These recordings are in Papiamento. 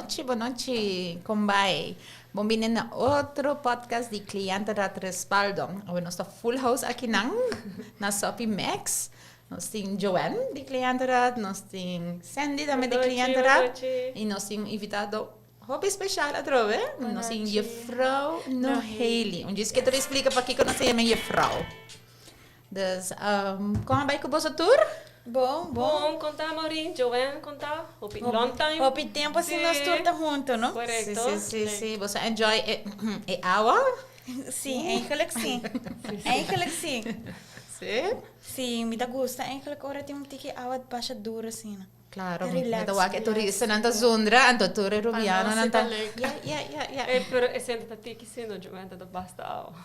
Nochi, bon nochi. Kon bai? Bon bini na otro podcast di Cliëntenraad Respaldo. Awe nos ta full house akinan na Soppy Max. Nos tin Joanne di Cliëntenraad, nos tin Sandy tambe di Cliëntenraad y nos tin un invitado hopi special atrobe. Nos tin Juffrouw Nohely. Un djis ke tur explica pakiko nos ta yama Juffrouw. Dus, kon a bai ku boso tur? Bon, bon. Bon, kon ta Maureen, Joanne, kon ta? Hopi long time. Hopi tempo sin nos tur ta hunto, no? Correcto. Si, si, si, si. Boso a enjoy e, e awa? Si, eigenlijk si. Eigenlijk si. Si? Si, mi ta gusta eigenlijk ora tin un tiki awa basha duro asina. Claro, mi ta wak e turistanan ta zundra, anto tur e rubianonan ta. Ja, ja, ja, ja. Pero e senta ta tiki si no, Joanne, ta basta awa.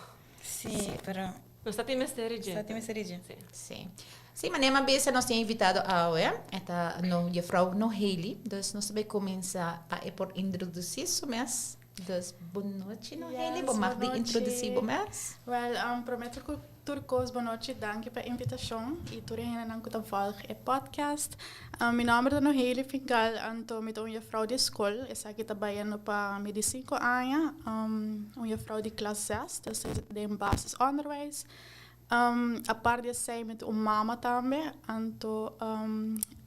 Si, pero. Nos ta tin mester di dje. Sa tin mester di dje. Si. Si. Si, manera mi a bisa nos tin invitado awe, e ta no juffrouw Nohely, dus nos ta bay cuminsa pa e por introduci su mes. Dus bon nochi Nohely, bo mag di introduci bo mes. Wel, prome tur tur cos bon nochi, danki pa e invitacion y tur e hendenan cu ta volg e podcast. Mi nomber ta Nohely Fingal, anto mi ta un juffrouw di scol, esaki ta bayendo pa mi di cinco aña, un juffrouw di klas zes, dus den basisonderwijs. Apart di esei mi ta un mama tambe, anto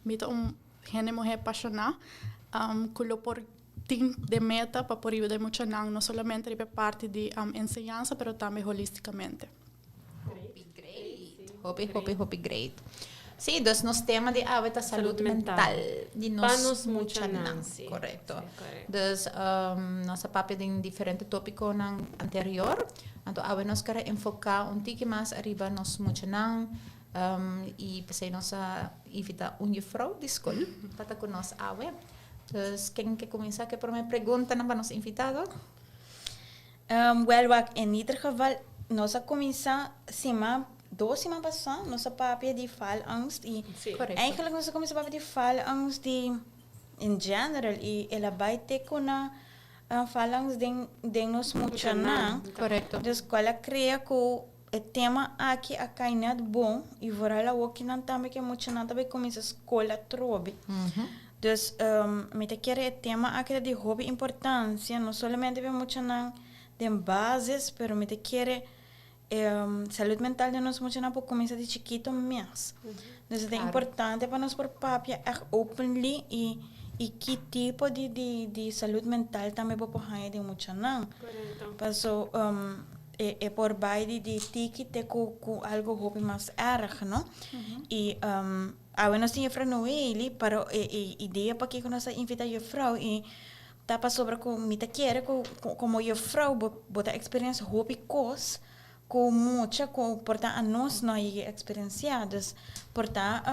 mi ta un hende muher pasiona cu lo por tin den meta pa por yuda e muchanan no solamente riba e parti di enseñansa pero tambe holisticamente. Hopi great. Hopi, hopi, hopi great. Sí, dus nos tema di awe ta salud mental di nos Pa nos muchanan. muchanan, sí. Correcto. Sí, correcto. Dus nos a papia den diferente topiconan anterior, anto awe nos kere enfoca un tiki mas ariba nos muchanan y p'esey nos a invita un juffrouw di scol pa ta cu nos awe. Dus ken ke cuminsa cu e prome preguntanan pa nos invitado? Wel wak, in ieder geval nos a cuminsa siman, dos siman pasa nos a papia di faalangst y eigenlijk nos a cuminsa papia di faalangst di in general y el a bay te cu na faalangst den den nos muchanan. Dus cual a crea cu e tema aki a cay net bon y vooral awor kinan tambe cu e muchanan ta bay cuminsa scol atrobe. Dus mi ta kere e tema aki ta di hopi importancia, no solamente pa e muchanan den basis, pero mi ta kere e salud mental di nos muchanan por cuminsa di chikito mes. Dus e ta importante pa nos por papia echt openly y y ki tipo di di di salud mental tambe bo por haña den muchanan. Paso e e por bay di di tiki te cu cu algo hopi mas erg, no? Y Awe nos tin Juffrouw Noely, pero e e idea pakiko nos a invita Juffrouw y ta pasobra cu mi ta kere cu como Juffrouw bo bo ta experiencia hopi cos cu mucha cu por ta anos no a yega experiencia. Dus por ta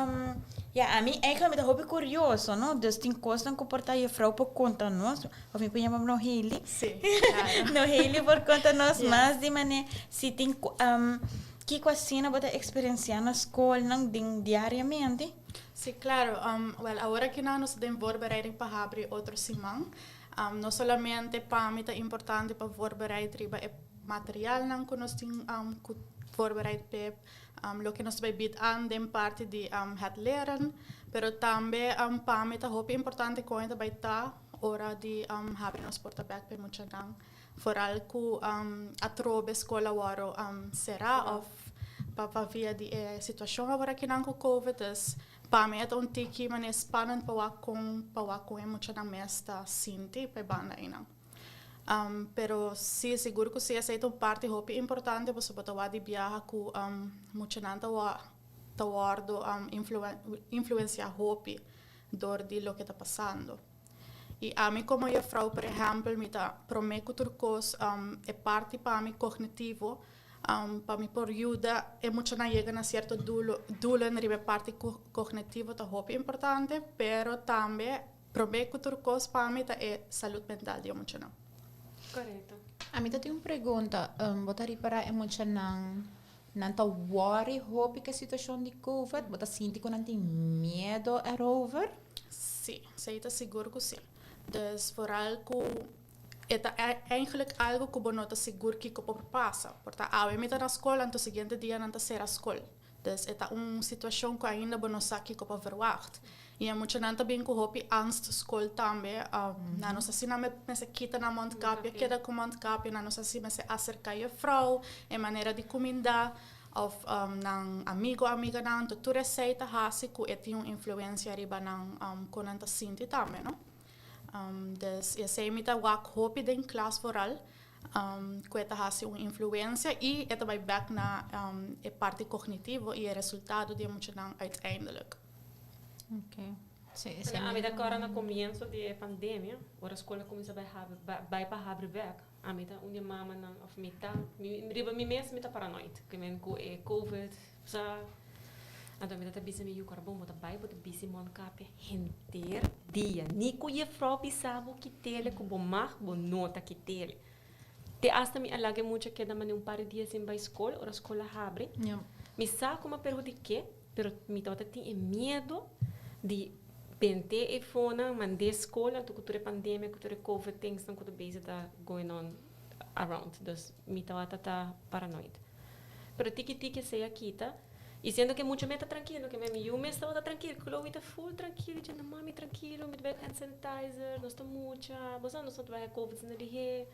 ya ami eigenlijk mi ta hopi curioso no, dus tin cosnan cu por ta Juffrouw por conta nos of mi por yama Nohely? Si, claro. Nohely por conta nos mas di mane si tin Kiko asina bo ta eksperensiá na skolnan den diariamente? Sí, klaro. Wèl, awor aki nan nos ta den voorbereiding pa habri otro siman. No solamente pa mi ta importante pa voorbereid riba e materialnan ku nos tin ku voorbereid p'e loke nos ta bai bid an den parti di het leren, pero tambe pa mi ta hopi importante kon e ta bai ta ora di habri nos porta bèk p'e muchanan. Foral ku atrobe skol a wòrdu será òf pa via di e situashon awor akinan ku covid. Dus pa mi e ta un tiki manera spannend pa wak kon pa wak kon e muchanan mes ta sinti pa e banda einan. Pero si sigur ku si esei ta un parti hopi importante pasobra bo ta wak di biaha ku muchanan ta ta wòrdu influensiá hopi dor di loke ta pasando. I ami komo jefrou por ehèmpel mi ta promé ku tur kos e parti pa mi kognitivo pa mi por yuda e muchanan yega na sierto doelen riba e parti kognitivo ta hopi importante pero tambe promé ku tur kos pa mi ta e salud mental di e muchanan. Korekto. Ami ta tin un pregunta, bo ta ripará e muchanan nan ta wòri hopi ku e situashon di covid? Bo ta sinti ku nan tin miedo erover? Sí, esei ta sigur ku sí. Dus vooral ku e ta eigenlijk algu ku bo no ta sigur kiko por pasa. Por ta awe mi ta na skol anto siguiente dia nan ta sera skol. Dus e ta un situashon ku ainda bo no sa kiko por verwagt. I e muchanan ta bin ku hopi angst skol tambe. Nan no sa si nan mester kita nan mondkapje, keda ku mondkapje, nan no sa si mester aserká jefrouw, e manera di kumindá, òf nan amigo, amiganan. Anto tur esei ta hasi ku e tin un influensia riba nan kon nan ta sinti tambe, no. Dus esei mi ta wak hopi den klas vooral, ku e ta hasi un influensia i e ta bai bèk na e parti kognitivo i e resultado di e muchanan uiteindelijk. Okay. Sí, sí. Ami ta kòrda na komienso di e pandemia, ora skol a kuminsá bai habri, bai pa habri bèk, ami ta un di e mamanan òf mi ta, riba mi mes mi ta paranoid, ke men ku e covid sa, anto mi ta ta bisa mi yu kòrda bon bo ta bai bo ta bisti mondkapje henter dia, ni ku jefrou bisa bo kit'el ku bo mag bo no ta kit'el. Te asta mi a laga e mucha keda mane un par di dia sin bai skol, ora skol a habri, mi sa ku mi a perhudik'é, Pero mi tabata tin e miedo di bent'é e fonan, mand'é skol, anto ku tur e pandemia, ku tur e covid things-nan ku ta bezig ta going on around. Dus mi tabata ta paranoid. Pero tiki tiki esei a kita, i siendo ke mucha mi ta trankilo, ke mi yu mes tabata trankil, Chloe ta full trankil, i dje no mami trankilo, mi ta bai ku hand sanitizer, nos ta mucha, bo sa nos no ta bai covid asina lihé.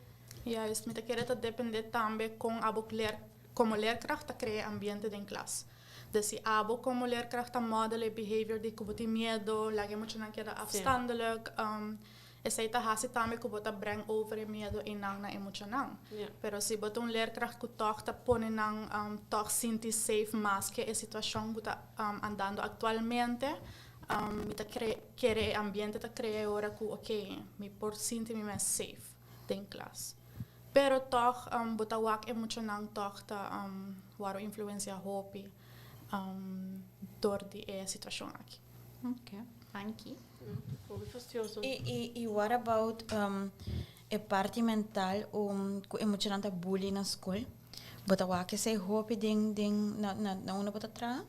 Juist, mi ta kere ta depende tambe kon abo leer, komo leerkracht ta krea ambiente den klas. Dus si abo komo leerkracht ta model e behavior di ku bo tin miedo, laga e muchanan keda afstandelijk, esei ta hasi tambe ku bo ta breng over e miedo einan na e muchanan. Pero si bo ta un leerkracht ku tòg ta pone nan tòg sinti safe maske e situashon ku ta andando aktualmente, mi ta kere e ambiente ta krea e ora ku oke, mi por sinti mi mes safe den klas. Pero tòg bo ta wak e muchanan tòg ta wòrdu influensiá hopi dor di e situashon aki. Ok, danki. Hopi fastioso. I i i what about e parti mental um ku e muchanan ta bully na skol? Bo ta wak esei hopi den den na na na unda bo ta traha?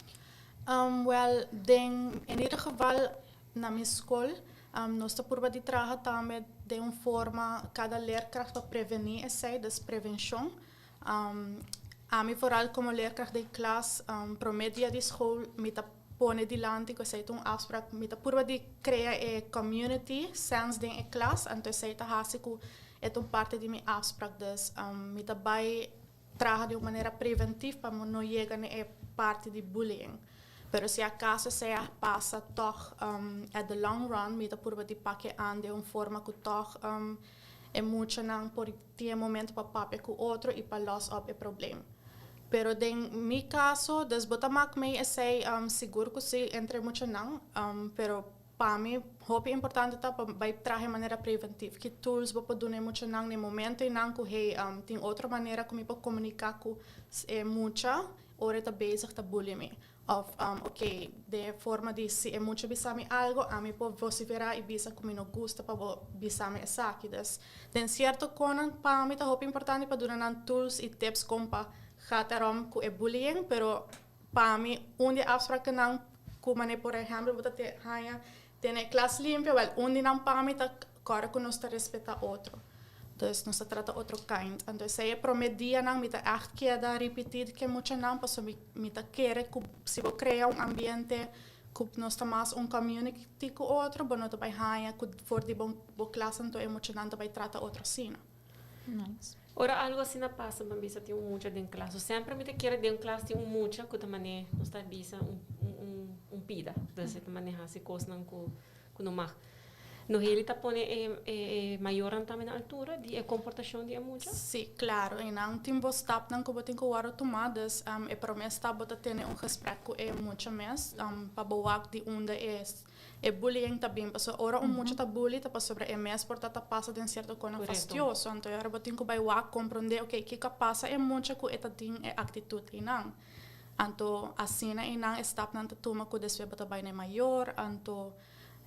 Wèl den in ieder geval Na mi skol, nos ta purba di traha tambe den un forma kada leerkracht pa prevení esei, dus prevenshon. Ami vooral komo leerkracht den klas, promé dia di skol mi ta pone dilanti ku esei ta un afsprak, mi ta purba di krea e community sense den e klas, anto esei ta hasi ku e ta un parti di mi afsprak. Dus mi ta bai traha di un manera preventif pa no yega na e parti di bullying. Pero si acaso esei a pasa tog at the long run mi ta purba di pake an den un forma cu tog e muchanan por tin e momento pa papia cu otro y pa los op e probleem. Pero den mi caso, dus bo ta mak mei esei sigur cu si entre e muchanan, pero Pa mi, hopi importante ta pa bai traha e manera preventif. Ki tools bo por duna e muchanan na e momento einan ku hey, tin otro manera ku mi por komuniká ku e mucha ora e ta bezig ta bully mi. Òf oke, den e forma di si e mucha bisa mi algu, ami por vosiferá i bisa ku mi no gusta pa bo bisa mi esaki. Dus, den sierto konan pa mi ta hopi importante pa duna nan tools i tips kon pa gaat erom ku e bullying, pero Pa mi, un di e afsprakennan ku manera por ehèmpel bo ta te haña tene e klas limpio, wèl un di nan pa mi ta kòrda ku nos ta respetá otro. Dus nos ta trata otro kind. Anto esei e promé dianan mi ta ègt keda ripití ku e muchanan pasobra mi mi ta kere ku si bo krea un ambiente ku nos ta mas un community ku otro bo no ta bai haña ku for di bo bo klas anto e muchanan ta bai trata otro asina. Nice. Ora algo asina pasa, bo bisa tin un mucha den klas. So semper mi ta kere den klas tin un mucha ku ta mane, nos ta bisa un un un pida. Dus e ta mane hasi kosnan ku ku no mag. Noheli ta pone e e e mayornan tambe na altura di e komportashon di e mucha? Sí, klaro. I nan tin bo stapnan ku bo tin ku wòrdu tumá. Dus e promé stap bo ta tene un gesprek ku e mucha mes pa bo wak di unda e E bullying ta bin pasobra ora un mucha ta bully ta pasobra e mes por ta ta pasa den cierto cona fastioso anto e ora bo tin cu bay wak comprende ok kico a pasa e mucha cu e ta tin e actitud eynan anto asina eynan e stapnan ta tuma cu despues bo ta bay na e mayor anto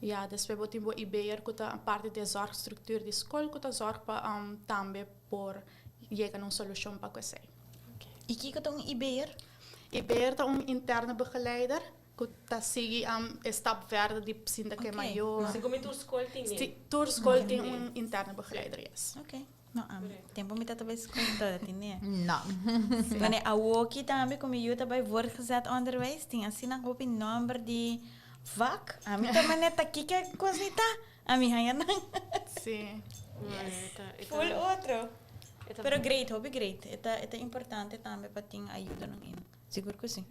ya despues bo tin bo IB'er cu ta parti di e zorgstructuur di scol cu ta zorg pa tambe por yega na un solucion pa cu esey. Y kico ta un IB'er? IB'er ta un interne begeleider. Ku ta sigui e stap verder di sinta ku e mayor. Si komo tur skol tin e? Si, tur skol tin un interne begeleider, yes. Ok. No, tempo mi tata bai skol mi tabata tin e. No. Wanneer awoki tambe ku mi yu ta bai voortgezet onderwijs tin asina hopi nòmber di. Vak, ami ta manera ta kiko e kos ni ta, ami haña nan. Sí. Yes. Full otro. Pero great, hopi great. E ta, e ta importante tambe pa tin ayudanan in. Sigur ku si.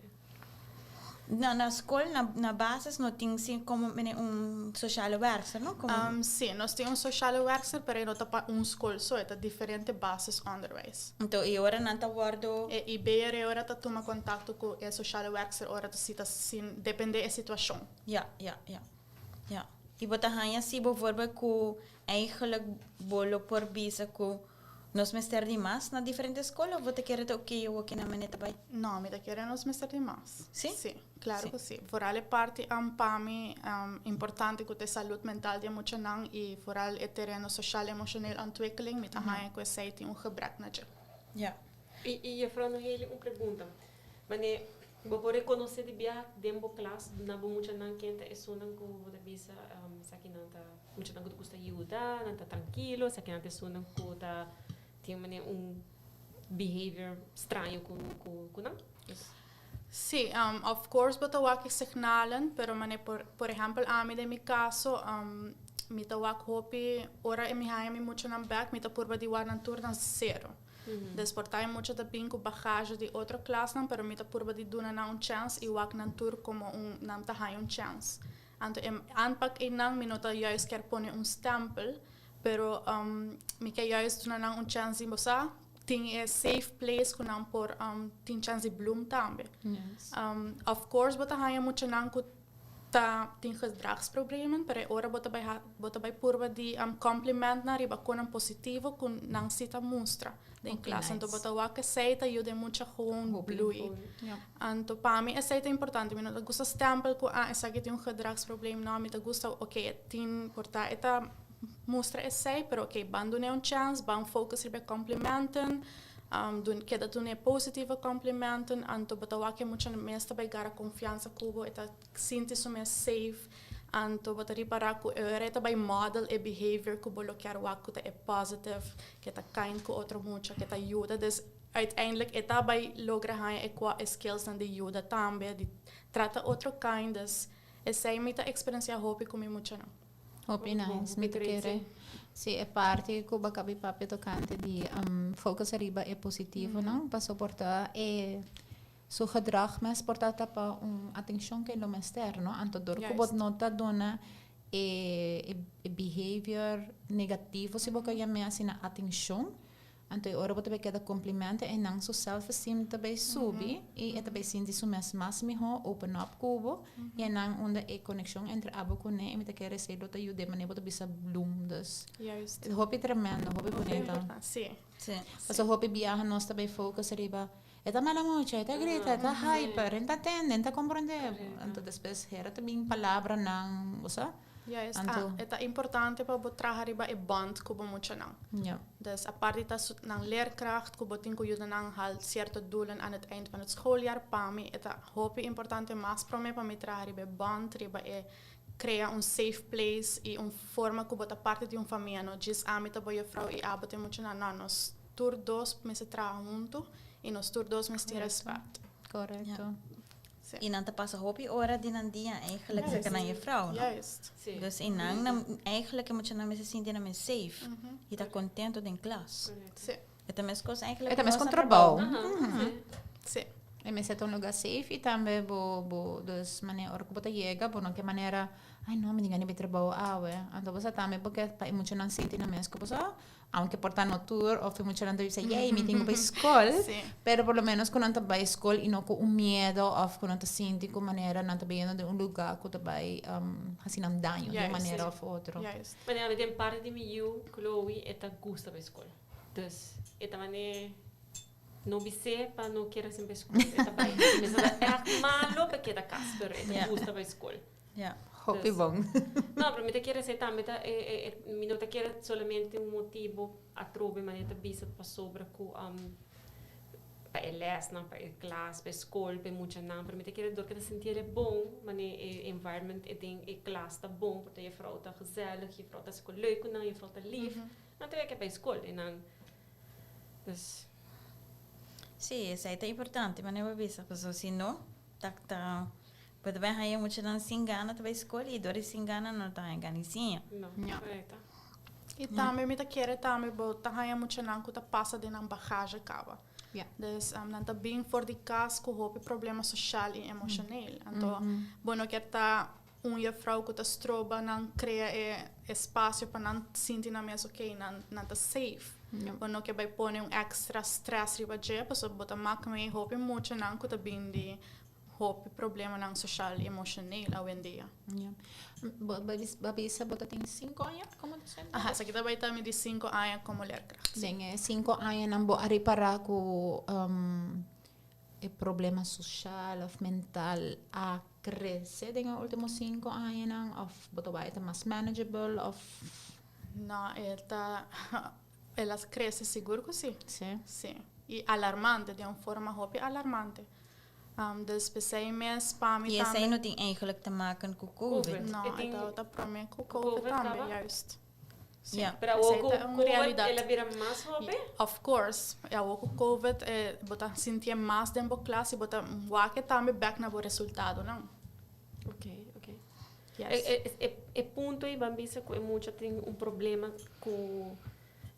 Na, na skol, na, na basis no tin si komo mene un sociale werkster, no? Komo. Sí, nos tin un sociale werkster, pero e no ta pa un skol so, e ta diferente basisonderwijs. Anto e ora nan ta wòrdu. E IB'er e ora ta tuma kontakto ku e sociale werkster ora ta si ta sin depende e situashon. Ja, ja, ja. Ja. I bo ta haña si bovoorbeeld ku eigenlijk bo lo por bisa ku nos mester di mas na diferente skol of bo ta kere ta oké awor ke nan manera ta bai? No, mi ta kere nos mester di mas. Si? Si, klaro ku si. Vooral e parti pa mi importante ku ta e salud mental di e muchanan i vooral e tereno soshal emoshoneel ontwikkeling, mi ta haña ku esei tin un gebrek na dje. Ja. I juffrouw Nohely un pregunta. Mane bo por rekonosé di biaha den bo klas na bo muchanan ken ta esunnan ku bo ta bisa esakinan ta muchanan ku ta gusta yuda, nan ta trankilo, esakinan ta esunnan ku ta tin mane un behavior straño ku ku nan? Sí, of course bo ta wak e signalen, pero mane por por ehèmpel ami den mi kaso mi ta wak hopi ora e mi haña mi muchanan bèk mi ta purba di wak nan tur nan sero. Des por ta e mucha ta bin ku bagage di otro klasnan pero mi ta purba di duna nan un chèns i wak nan tur komo un nan ta haña un chèns. Anto e aanpak einan mi no ta juist kier pone un stèmpel pero mi ke juist duna nan un chèns di bo sa tin e safe place ku nan por tin chèns di bloem tambe. Of course bo ta haña muchanan ku ta tin gedragsproblemen, pero e ora bo ta bai bo ta bai purba di compliment nan riba konan positivo ku nan si ta mustra den klas. Anto bo ta wak esei ta yuda e mucha gewoon blui. Anto pa mi esei ta importante. Mi no ta gusta stempel ku ah esaki tin un gedragsprobleem, no, mi ta gusta oke e tin por ta e ta mustra esei, pero oke ban dun'e un chèns, ban focus riba e complimenten. Dun keda duna e positivo complimenten, anto bo ta wak e mucha mes ta bai gara confiansa cu bo, e ta sinti su mes safe, anto bo ta ripara cu e ora e ta bai model e behavior cu bo lo kier wak cu ta e positive, cu e ta kind cu otro mucha, cu e ta yuda, dus uiteindelijk e ta bai logra haña e cua e skillsnan di yuda tambe, di trata otro kind, dus esey mi ta experiencia hopi cu mi muchanan. Hopi nice. Mi ta kere si e parti ku bo kabi papia tokante di focus ariba e positivonan paso por ta e su gedrag mes por ta ta pa un atencion ke lo mester no. Anto dor ku bo no ta duna e e behavior negativo si bo ka yam'e asina atencion Anto e ora bo ta bay keda complimenta e nan su self esteem ta bay subi y e ta bay sinti su mes mas miho, open up cu bo y e nan unda e conexion entre abo cu ne y mi ta kere esey lo ta yuda e manera bo ta bisa bloom dus hopi tremendo hopi bunito. Pasobra hopi biaha nos ta bay focus riba e ta mala mucha, e ta grita, e ta hyper, e ta tende, e ta comprende anto despues hera ta bin palabranan bo sa. Juist, ah, e ta importante pa bo traha riba e bond ku bo muchanan. Ja. Dus apart di ta su nan leerkracht ku bo tin ku yuda nan haal cierto doelen aan het eind van het schooljaar, pa mi e ta hopi importante mas prome pa mi traha riba e bond, riba e crea un safe place y un forma ku bo ta parti di un famia, no djis ami ta bo juffrouw y abo ta e muchanan, no, nos tur dos mester traha hunto y nos tur dos mester tin respet. Correcto. Sí. I nan ta pasa hopi ora di nan dia eigenlijk Juist. serka nan juffrouw, no? Juist. Sí. Dus i nan, nan eigenlijk e muchanan mester sinti nan mes safe i ta contento den klas. Correcto. Sí. E ta meskos eigenlijk E ta ku mes nos kon na trabou. Aha, sí. Sí. E mester ta un lugar safe i tambe bo bo dus manera ora ku bo ta yega bo no ke manera ai no mi tin gana di bai trabou awe anto bo sa tambe bo ke pa e muchanan sinti nan mes ku bo sa Aunke por ta no tur of e muchanan ta bisa yey mi tin ku bai skol, pero por lo menos ku nan ta bai skol i no ku un miedo of ku nan ta sinti ku manera nan ta bayendo den un luga ku ta bai hasi nan daño di un manera of otro. Juist. Manera mi den parti di mi yiu Chloe e ta gusta bai skol. Dus e ta mane no bis'é pa no kere sin bai skol. E ta bai. Mester ta ègt malo pa keda kas pero e ta gusta bai skol. Ja. Hopi bon. No, pero mi ta kere esei tambe ta e e e mi no ta kere solamente un motibo atrobe manera ta bisa pasobra ku pa e lèsnan, pa e klas, pa e skol, pa e muchanan, pero mi ta kere dor ke ta sinti el e bon, manera e environment e den e klas ta bon, por ta jefrou ta gezellig, jefrou ta hasi ku leuk ku nan, jefrou ta lief, nan ta weke pa e skol i nan dus. Sí, esei ta importante, manera bo bisa, pasobra si no ta ta. Bo ta bai haña muchanan sin gana ta bai skol i dor di sin gana no ta haña gana di siña. No, Ja. korekto. I tambe mi ta kere tambe bo ta haña muchanan ku ta pasa den nan bagage kaba. Ja. Dus nan ta bin for di kas ku hopi problema soshal i emoshoneel. Anto bo no kier ta un juffrouw ku ta stroba nan krea e espasio pa nan sinti nan mes oké, nan nan ta safe. Ja. Bo no ke bai pone un extra stress riba dje pasobra bo ta mak mee hopi muchanan ku ta bin di hopi problemanan soshal i emoshoneel awendia. Ja. Bo bo bisa bo ta tin 5 aña komo docente? Aha, esaki ta bai ta mi di 5 aña komo leerkracht. Den e 5 añanan bo a ripará ku e problema soshal òf mental a krese den e último 5 añanan òf bo ta wak e ta mas manageable òf? No, e ta el a krese sigur ku si. Si? Si. I alarmante, den un forma hopi alarmante. Dus p'esei mes pa mi I esei tambe. no tin eigenlijk te maken ku Covid. Covid. No, E e tin tabata promé ku Covid Covid tambe, kaba? juist. Si. Ja. Pero awor Esei ku ta un Covid realidat. el a bira mas hopi? Of course. E awor ku Covid bo ta sintié mas den bo klas i bo ta wak e tambe bèk na bo resultadonan. Ok, ok. Yes. E punto ei ban bisa ku e mucha tin un problema ku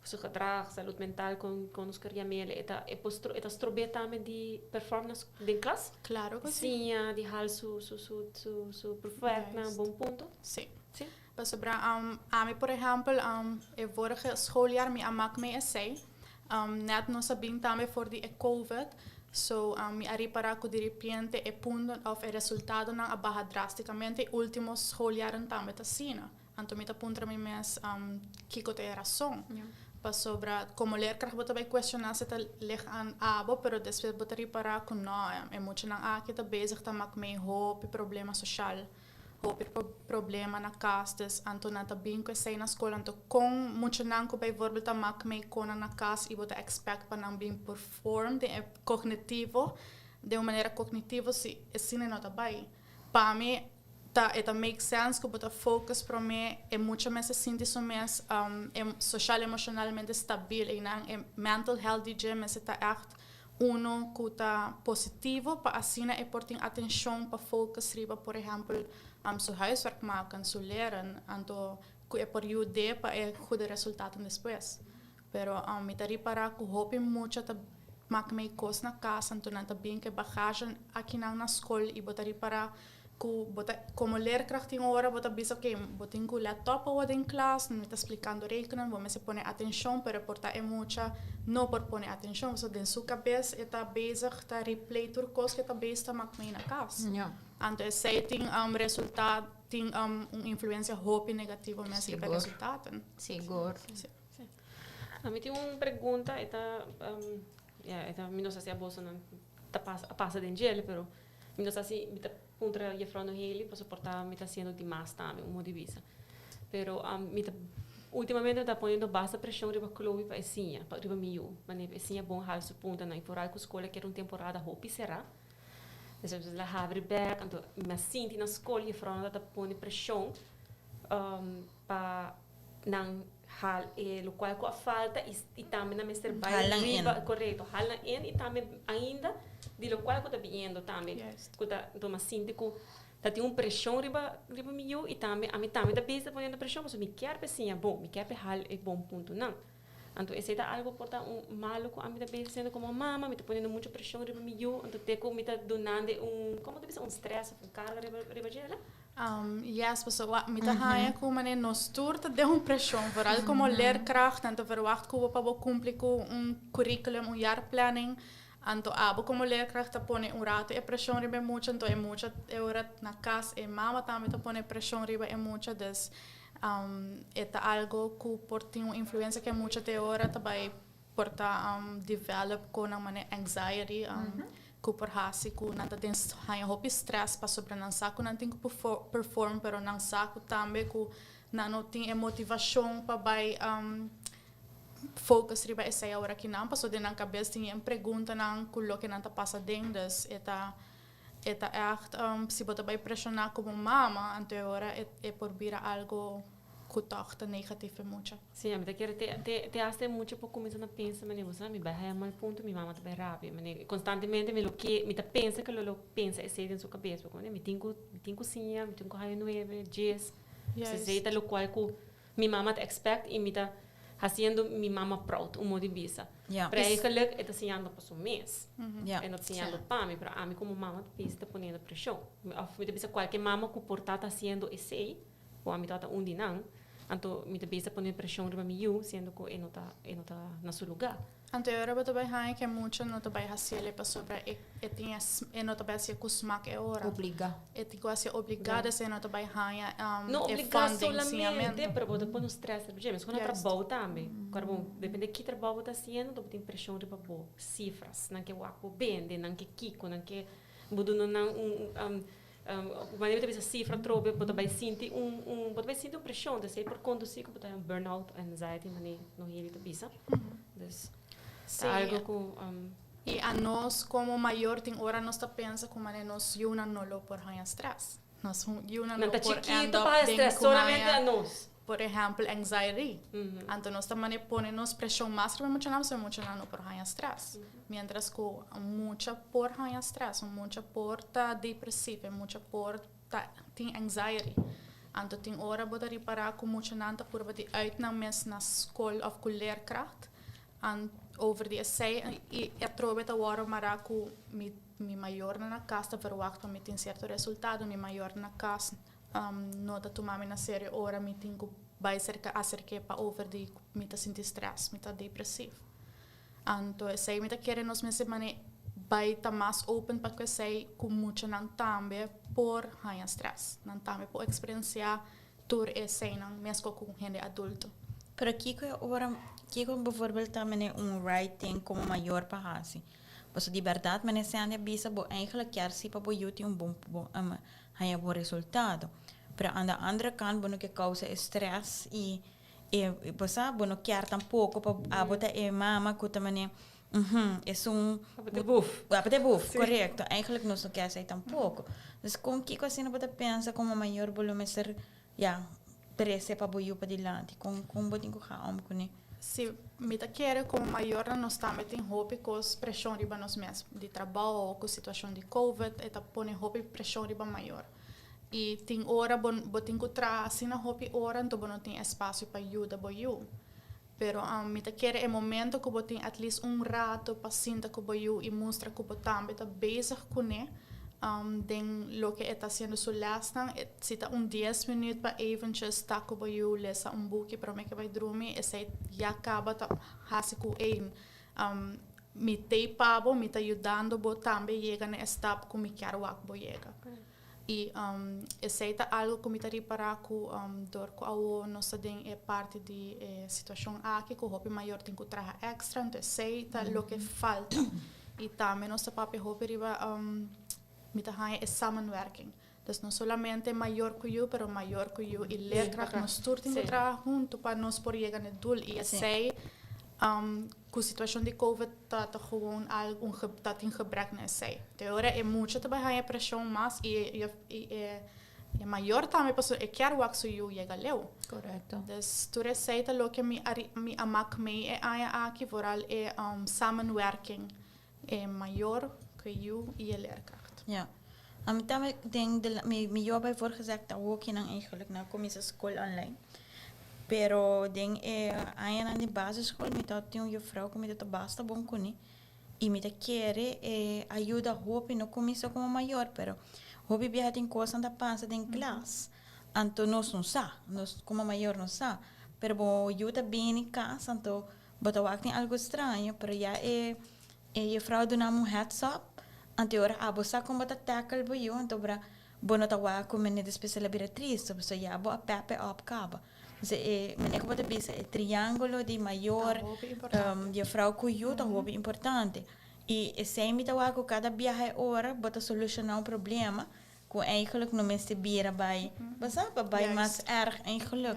su gedrag, salud mental, kon kon nos ker yam'el, e ta e por e ta strob'é tambe di perform na den klas? Claro ku si. Siña, di hal su su su su su proefwerk na Juist. bon punto? Si. Si? Pasobra ami por ehèmpel e vorige schooljaar mi a mak mi esei. Nèt nos a bin tambe for di e covid, so mi a ripará ku diripiente e punto òf e resultadonan a baha drástikamente i último schooljaren tambe ta asina. Anto mi ta puntra mi mes kiko ta e rason. Pasobra komo leerkracht bo ta bai kuestioná si ta lig aan abo, pero despues bo ta ripará ku no, e muchanan aki ta bezig ta mak mee hopi problema soshal, hopi problema na kas, dus anto nan ta bin ku esei na skol. Anto kon muchanan ku bijvoorbeeld ta mak mee konan na kas i bo ta expect pa nan bin perform den e kognitivo, den un manera kognitivo si esina no ta bai. Pa mi ta e ta make sense ku bo ta focus promé e mucha mester sinti su mes social emocionalmente stabil einan e mental health di dje mester ta ègt uno ku ta positivo pa asina e por tin atenshon pa focus riba por ehèmpel su huiswerk maken, su leren anto ku e por yud'é pa e goede resultaten despues. Pero mi ta ripará ku hopi mucha ta mak mei kos na kas anto nan ta bin ku e bagage akinan na skol i bo ta ripará ku bo ta komo leerkracht tin ora bo ta bisa oke bo tin ku lèt òp awo den klas mi ta splikando rekenen bo mester pone atenshon pero por ta e mucha no por pone atenshon pasobra den su kabes e ta bezig ta replay tur kos ku e ta bezig ta mak mei na kas anto esei tin resultado tin un influensia hopi negativo mes riba e resultaten. Sigur. Si. Ami tin un pregunta e ta ya e ta mi no sa si abosonan ta pasa a pasa den djele pero mi no sa si mi ta puntra Jefrouw Nohely pasobra por ta mi ta haciendo di mas tambe un modo di bisa pero mi ta ultimamente mi ta poniendo basta presion riba Chloe pa e siña pa riba mi yu manera pa e siña bon hal su puntanan y foral cu school a keda un temporada hopi cera despues el a habri bek anto mi a sinti na school Jefrouw ta pone presion pa nan hal e locual cu a falta y y tambe nan mester bay Hal nan riba in. correcto hal nan in y tambe ainda di locual cu ta biniendo tambe Juist. cu ta tuma sinti cu ta tin un presion riba riba mi yu y tambe ami tambe ta bezig ta poniendo presion pasobra mi kier pa e siña bon mi kier pa e hal e bon puntonan anto esey ta algo por ta un malo cu ami ta bezig haciendo como mama mi ta poniendo mucho presion riba mi yu anto te cu mi ta dunando e un como ta bisa un stress of un carga riba riba dje la. Yes, pasobra mi ta haña ku manera nos tur ta den un preshon, vooral komo leerkracht, nan ta verwacht ku bo pa bo kumpli ku un curriculum, un jaarplanning. Anto abo komo leerkracht ta pone un rato e preshon riba e mucha, anto e mucha e ora na kas e mama tambe ta pone preshon riba e mucha, dus e ta algo ku por tin un influensia ku e mucha te ora ta bai por ta develop ku nan manera anxiety ku por hasi ku nan ta den haña hopi stress pasobra nan sa ku nan tin ku perform pero nan sa ku tambe ku nan no tin e motivashon pa bai focus riba esei awor akinan pasobra den nan kabes tin yen preguntanan ku loke nan ta pasa den dus e ta e ta ègt si bo ta bai preshona komo mama anto e ora e por bira algo. Ku tòg ta negatief e mucha. Sí, ami ta kere te te te hasta e mucha por kuminsá na pensa manera bo sa mi bai haya mal punto mi mama ta bai rabia manera konstantemente mi lo ke mi ta pensa ke lo lo pensa esei den su kabes bo mi tin ku mi tin ku siña mi tin ku haya nuebe dies esei ta lokual ku mi mama ta expect i mi ta hasiendo mi mama proud un modo di bisa pero eigenlijk e ta siñando pa su mes e no ta siñando pa mi pero ami komo mama ta bisa ta poniendo preshon òf mi ta bisa kualke mama ku por ta ta hasiendo esei. Ku ami tabata un di nan, anto mi ta bisa pone preshon riba mi yu, siendo ku e no ta e no ta na su lugá. Anto e ora bo ta bai haña ku e mucha no ta bai hasiel e pasobra e e tin e e no ta bai hasié ku smak e ora. Obligá. E tin ku hasié obligá, des e no ta bai haña No e obligá fun den solamente, siñamentu. pero bo ta pone un strès riba dje. Meskos na trabou tambe. Kor bon, depende ki trabou bo ta hasiendo, bo tin preshon riba bo sifras. Nan ke wak bo bende, nan ke kiko, nan ke bo duna nan un Wanneer bo ta bisa sifra atrobe bo ta bai sinti un un bo ta bai sinti un preshon dus ei por kondusí ku bo ta un burnout anxiety manera Noheli ta bisa dus ta algo ku I anos komo mayor tin ora nos ta pensa ku manera nos yunan no lo por haña stress nos yunan nan no ta por end chikito up pa haña den stress ku solamente haña anos. Por ehèmpel anxiety. Anto nos ta mane pone nos preshon mas riba e muchanan pasobra e muchanan no por haña strès. Miéntras ku un mucha por haña strès, un mucha por ta depresivo, e mucha por ta tin anxiety. Anto tin ora bo ta ripará ku muchanan ta purba di uit nan mes na skol òf ku leerkracht over di esei i atrobe ta wòrdu mará ku mi mi mayornan na kas ta verwagt pa mi tin sierto resultado, mi mayornan na kas No ta tuma mi na serio ora mi tin ku bai serka aserk'é pa over di ku mi ta sinti strès, mi ta depresiv. Anto esei mi ta kere nos mester manera bai ta mas open pa ku esei ku muchanan tambe por haña strès, nan tambe por eksperensiá tur eseinan meskos ku hende adulto. Pero kiko e ora, kiko bijvoorbeeld ta manera un right thing komo mayor pa hasi? Pasobra di bèrdat manera Sandy a bisa bo eigenlijk kier si pa bo yu tin un bon haña bo resultado. Pero aan de andere kant bo no ke kousa e stress i e bo sa bo no kier tampoko pa abo ta e mama ku ta manera uhum esun Abo ta e buf. Abo ta e buf, korekto. Eigenlijk nos no kier esei tampoko. Dus kon kiko asina bo ta pensa komo mayor bo lo mester ya trese pa bo yu padilanti? Kon kon bo tin ku ga om kuné? Si, mi ta kere komo mayornan nos tambe tin hopi kos preshon riba nos mes, di trabou ku situashon di covid e ta pone hopi preshon riba mayor. I tin ora bo bo tin ku traha asina hopi ora anto bo no tin espasio pa yuda bo yu. Pero mi ta kere e momento ku bo tin at least un rato pa sinta ku bo yu i mustra ku bo tambe ta bezig kuné den loke e ta hasiendo su lèsnan, si ta un dies minuut pa eventjes ta ku bo yu lesa un buki promé ke bai drumi, esei ya kaba ta hasi ku ey mi t'ei pa bo, mi ta yudando bo tambe yega na e stap ku mi kier wak bo yega. I esei ta algu ku mi ta ripará ku dor ku awo nos ta den e parti di e situashon aki ku hopi mayor tin ku traha èkstra, anto esei ta loke falta. I tambe nos ta papia hopi riba mi ta haña e samenwerking. Dus no solamente mayor ku yu, pero mayor ku yu i leerkracht nos tur tin ku traha huntu pa nos por yega na e doel. I esei Ku situashon di covid ta ta gewoon al un ta tin gebrek na esei. Te ora e mucha ta bai haña preshon mas i e i e e mayor tambe pasobra e kier wak su yu yega leu. Korekto. Dus tur esei ta loke mi a mi a mak mee e aña aki, vooral e samenwerking, e mayor ku e yu i e leerkracht. Ja. Ami tambe den de mi mi yu a bai voorgezet awokinan eigenlijk na kuminsa skol online. Pero den e añanan di basisschool mi ta tin un juffrouw ku mi ta ta basta bon kuné i mi ta kere e ayuda hopi no kuminsa komo mayor pero hopi biaha tin kosnan ta pasa den klas anto nos no sa nos komo mayor no sa pero bo yu ta bini kas anto bo ta wak tin algo straño pero ya e e juffrouw duna mi un heads up anto e ora abo sa kon bo ta tackle bo yu anto bra Bo no ta wak ku mene despues el a bira tristu, pasobra ya bo a pepe op kaba. Entonces e mene ku bo ta bisa e triangulo di mayor, juffrouw ku yu ta hopi importante. I esei mi ta wak ku kada biaha e ora bo ta solushona un problema ku eigenlijk no mester bira bai, bo sa, pa bai mas erg eigenlijk.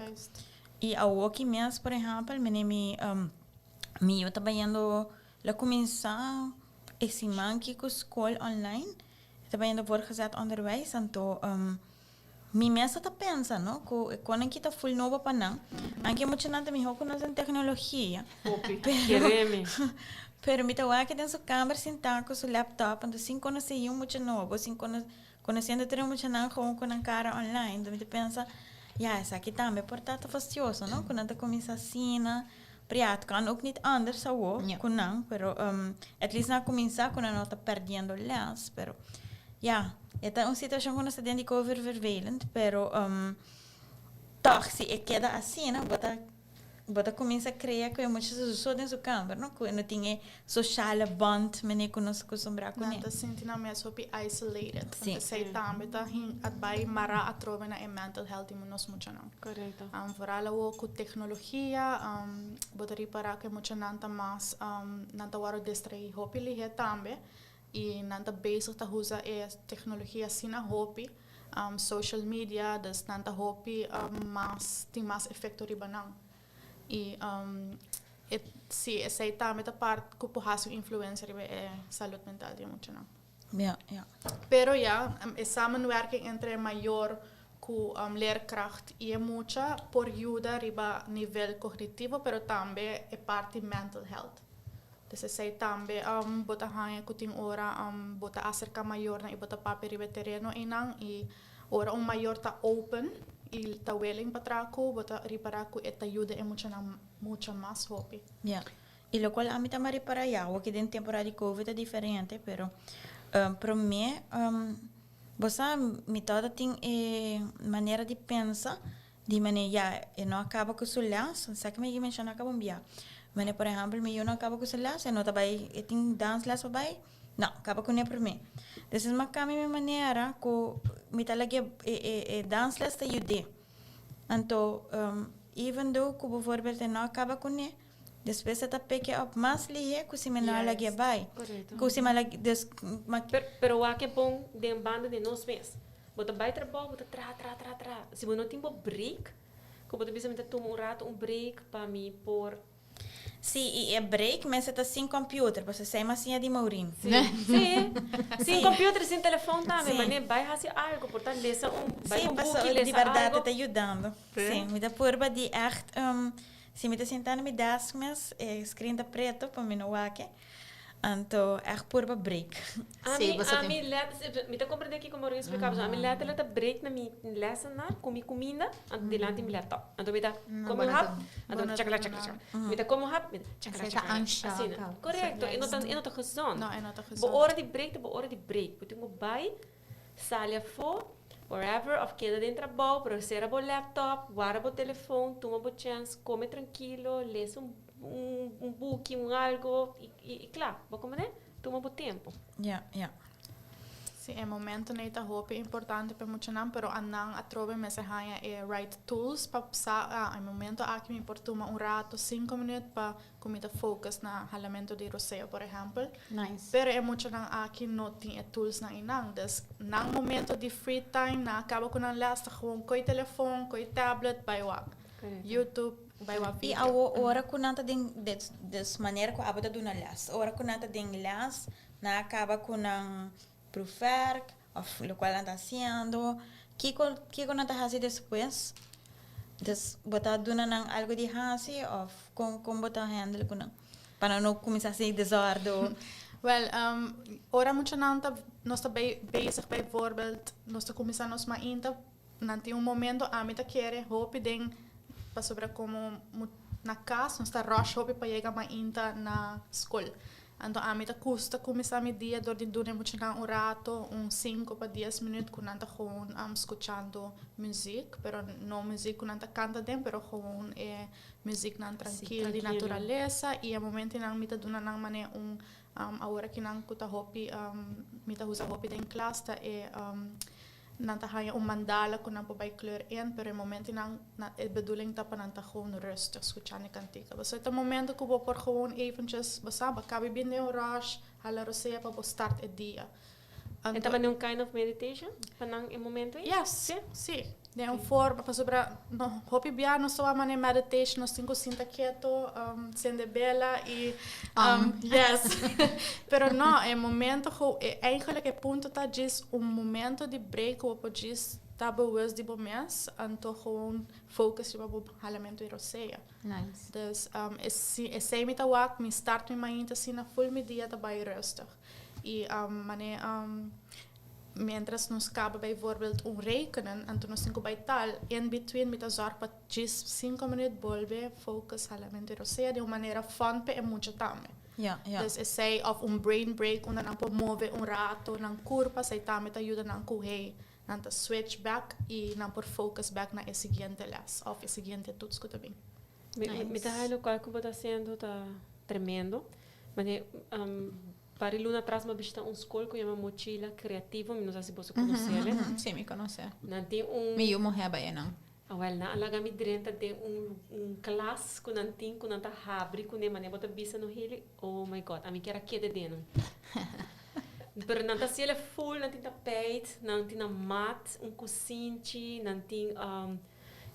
I awoki mes, por ehèmpel, mene mi mi yu ta bayendo la kuminsá e siman aki ku skol online. E ta bayendo voortgezet onderwijs, anto Mi mes ta pensa, no, ku e konan ki ta full nobo pa nan, anke muchanan ta mihó ku nos den teknologia. Hopi, keremi. Pero mi ta wak den su kamber sintá ku su laptop, anto sin konosé yu mucha nobo, sin kono konosiendo tur e muchanan gewoon ku nan kara online, anto mi ta pensa, ya, esaki tambe por ta ta fastioso, no, ku nan ta kuminsá asina. Pero ya, het kan ook niet anders awo ku nan, pero at least nan a kuminsá ku nan no ta perdiendo les, pero ya, e ta un situashon ku nos ta den di kover vervelend, pero tòg si e keda asina bo ta bo ta kuminsá krea ku e mucha su so den su kamber, no, ku e no tin e sociale band manera ku nos akustumbrá kuné. Nan ta sinti nan mes hopi isolated. Sí. Esei tambe ta hin a bai mará atrobe na e mental health di nos muchanan. Korekto. Vooral awo ku teknologia, bo ta ripará ku e muchanan ta mas, nan ta wòrdu distraí hopi lihé tambe i nan ta bezig ta usa e teknologia asina hopi, social media, dus nan ta hopi mas, tin mas efekto riba nan. I e si esei tambe ta part ku por hasi un influensia riba e salud mental di e muchanan. Ja, ja. Pero ya, e samenwerking entre e mayor ku leerkracht i e mucha por yuda riba nivel kognitivo pero tambe e parti mental health. Dus esei tambe bo ta haña ku tin ora bo ta aserka mayornan i bo ta papia riba e tereno einan i Ora un mayor ta open y ta willing pa traha cu bo ta ripara cu e ta yuda e muchanan mucha mas hopi. Ya. Y locual ami ta ripara ya, awo den temporada di covid ta diferente, pero prome bo sa mi tata tin e manera di pensa di manera ya e no a caba cu su les, sa ki mi a menciona caba un bia, manera por ehempel mi yu no a caba cu su les e no ta bay e tin dansles pa bay. No, kaba kuné promé. Despues mi a kambia mi manera ku mi ta laga e e e dansles ta yud'é. Anto even though ku bijvoorbeeld e no a kaba kuné, despues e ta pick e up mas lihé ku si mi no a lag'é bai. Ku si mi a lag'é dus ma. Pero wak e bon den banda di nos mes. Bo ta bai trabou, bo ta traha, traha, traha, traha. Si bo no tin bo break, ku bo ta bisa mi ta tuma un rato un break pa mi por. Sí, i e break mester ta sin computer, pasobra esei mas siña di Maureen. Sí, sí. Sin computer, sin telefon tambe, manera bai hasi algo, por ta lesa un, bai Sí, un buki, pasobra di lesa berdad algo. e ta yudando. Sí, mi ta purba di echt, si mi ta sinta na mi desk mes, e screen ta preto pa mi no wak e. Anto echt purba break. Ami, ami let, mi ta comprende kico Maureen explica, pasobra ami letterlijk ta break na mi lessenaar cu mi cuminda anto dilanti mi laptop. Anto mi ta come un hap, anto mi ta chakala chakala chakala. Mi ta come un hap, mi ta chakala chakala asina. Correcto, e no ta, e no ta gezond. No, e no ta gezond. Bo ora di break ta bo ora di break. Bo tin cu bay, sali afo, wherever, of keda den trabou, pero cera bo laptop, warda bo telefon, tuma bo chance, come trankilo, lesa un un buki, un algo y y kla. Bo comprende? Tuma bo tempo. Ja, ja. Sí, e momentonan ei ta hopi importante pa e muchanan, pero anan atrobe mester haña e right tools pa sa, ah, e momento aki mi por tuma un rato, cinco minuut, pa ku mi ta focus na halamento di roseo, por ehèmpel. Nice. Pero e muchanan aki no tin e toolsnan einan. Dus nan momento di free time, nan a kaba ku nan lès, ta gewoon ko'i telefon, ko'i tablet, bai wak YouTube. Bai wak I video. awo ora ku nan ta den des des manera ku abo ta duna les. Ora ku nan ta den les, nan a kaba ku nan proefwerk of lokual nan ta hasiendo. Kiko kiko nan ta hasi despues? Des bo ta duna nan algu di hasi of kon kon bo ta handle ku nan? Pa nan no kuminsá hasi desòrdu. Wèl, ora muchanan ta nos ta bei bezig bijvoorbeeld nos ta kuminsá nos mainta Nan tin un momento ami ta kere hopi den pasobra como na cas nos ta rush hopi pa yega mainta na scol. Anto ami ta gusta cuminsa mi dia door di duna e muchanan un rato, un cinco pa dies minuut cu nan ta gewoon scuchando muziek, pero no muziek cu nan ta canta den pero gewoon e muzieknan trankil di naturalesa y e momentonan mi ta duna nan mane un awor akinan cu ta hopi mi ta usa hopi den klas ta e Nan ta haña un mandala ku nan por bai kleur in, pero e momentonan nan e bedoeling ta pa nan ta gewoon rustig skuchando e kantika. Pasobra e ta momento ku bo por gewoon eventjes, bo sa, bo kabi bin den un rush, hala rosea pa bo start e dia. E ta manera un kind of meditation pa nan e momento ei? Yes, Sí? sí. Den un forma, pasobra no hopi bia nos ta wak manera meditation, nos tin ku sinta keto, sende bela i yes. Pero no, e momento ku e eigenlijk e punto ta djis un momento di break ku bo por djis. ta bewust di bo mes, anto gewoon focus riba bo halamento di rosea. Nice. Dus esey mi ta wak, mi start mi mainta asina full mi dia ta bay rustig. Y mane mientras nos caba bijvoorbeeld un rekenen, anto nos tin cu bay taal, in between mi ta zorg pa djis cinco minuut bolbe focus halamento di rosea den un manera fun pa e mucha tambe. Ja. Dus esey of un brain break unda nan por move un rato nan curpa, esey tambe ta yuda nan cu hey, nan ta switch back y nan por focus back na e siguiente les of e siguiente toets cu ta bin. Mi ta haya locual cu bo ta haciendo ta tremendo. Mane par di luna atras mi a bishita un scol cu yama Mochila Creativo, mi no sa si boso conocele. Si, mi conoce. Nan tin un. Mi yu muher bay enan. Awel, nan a laga mi drenta den un klas ku nan tin ku nan ta habri kuné manera bo ta bisa no heli, oh my God, ami kier a keda den nan. Pero nan ta hasiel e full, nan tin tapijt, nan tin nan mat, un kusinchi, nan tin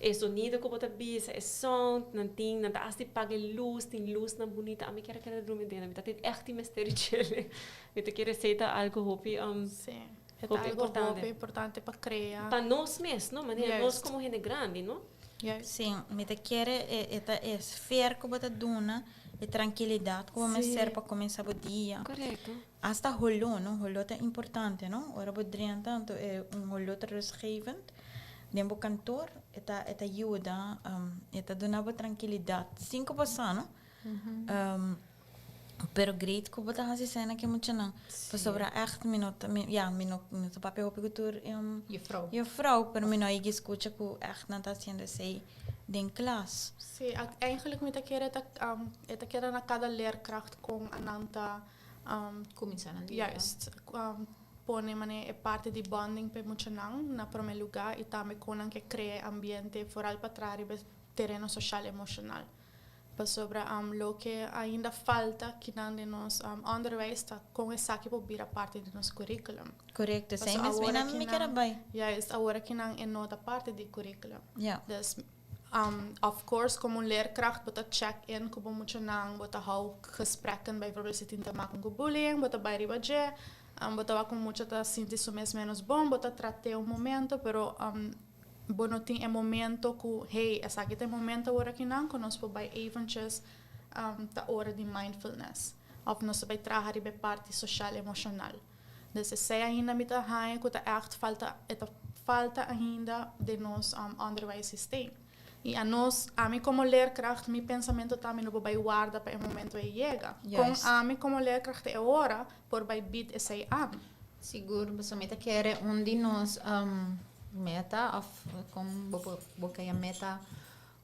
e sonido ku bo ta bisa, e sound, nan tin, nan ta hasta di paga e lus, tin lusnan bunita, ami kier a keda drumi den nan, mi ta tin ègt tin mester di djele. Mi ta kere esei ta algu hopi. Sí. E ta Hopi algo importante. hopi importante pa crea. Pa nos mes, no? Manera nos Juist. como hende grandi, no? Juist. Sí, mi ta kere e e ta e sfeer ku bo ta duna, e trankilidat ku bo mester Sí. pa kuminsá bo dia. Korekto. Asta holó, no? Holó ta importante, no? Ora bo drenta anto e un holó ta rustgevend den bo kantoor, e ta e ta yuda, e ta duna bo trankilidat sin ku bo sa, no? Pero great ku bo ta hasi esena ku e muchanan. Pasobra ègt mi no ta, ya, mi no mi no ta papia hopi ku tur Juffrouw. juffrouw, pero mi no a yega skucha ku ègt nan ta hasiendo esei den klas. Sí, eigenlijk mi ta kere ta e ta keda na kada leerkracht kon nan ta Kuminsá nan dia. Juist, pone manera e parti di bonding pa e muchanan na promé lugá i tambe kon nan ke krea e ambiente foral pa traha riba e tereno soshal emoshonal. Pasobra loke ainda falta kinan den nos onderwijs ta kon esaki por bira parti di nos curriculum. Korekto, esei Paso mes awor mi mi akinan kier a bai. Juist, awor akinan e no ta parti di curriculum. Ja. Dus of course komo un leerkracht bo ta check in ku bo muchanan, bo ta hou gesprekken bijvoorbeeld si tin te maken ku bullying, bo ta bai riba dje, bo ta wak ku mucha ta sinti su mes menos bon, bo ta trat'é un momento, pero Bo no tin e momento ku, hey, esaki ta e momento awor akinan ku nos por bai eventjes ta ora di mindfulness òf nos ta bai traha riba e parti soshal emoshonal. Dus esei ainda mi ta haña ku ta ègt falta, e ta falta ainda den nos onderwijssysteem. I anos, ami komo leerkracht, mi pensamentu ta mi no por bai warda pa e momento ei yega. Kon ami komo leerkracht e ora por bai bid esei aan? Sigur, pasobra mi ta kere un di nos meta of kon bo por bo kaya meta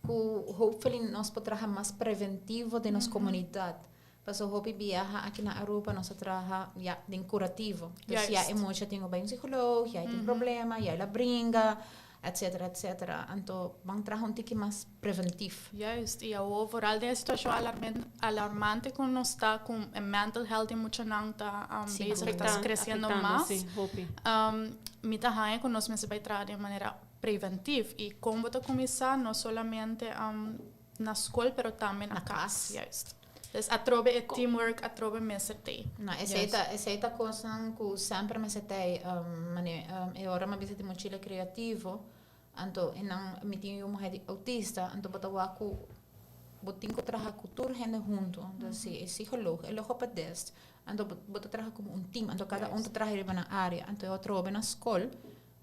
ku hopefully nos por traha mas preventivo den nos komunidat. Pasobra hopi biaha aki na Aruba nos a traha ya den kurativo. Dus ya e mucha tin ku bai un psikoloog, ya e tin problema, ya el a bringa. Etcetera, etcetera. Anto ban traha un tiki mas preventif. Juist, y awo vooral den e situacion alarmante cu nos ta cu e mental health di muchanan ta bezig, ta creciendo mas. Mi ta haña cu nos mester bay traha den manera preventif y con bo ta cuminsa no solamente na scol pero tambe na cas. Juist. Dus atrobe e teamwork atrobe mester tey. No, esey ta, esey ta cosnan cu semper mester tey. Mane e ora mi a bisa di mochila creativo, anto e nan, mi tin yu muher di autista, anto bo ta wak cu bo tin cu traha cu tur hende hunto. Dus si e psicoloog, e logopedist, anto bo ta traha como un team, anto cada un ta traha riba nan area. Anto e otro hoben na scol,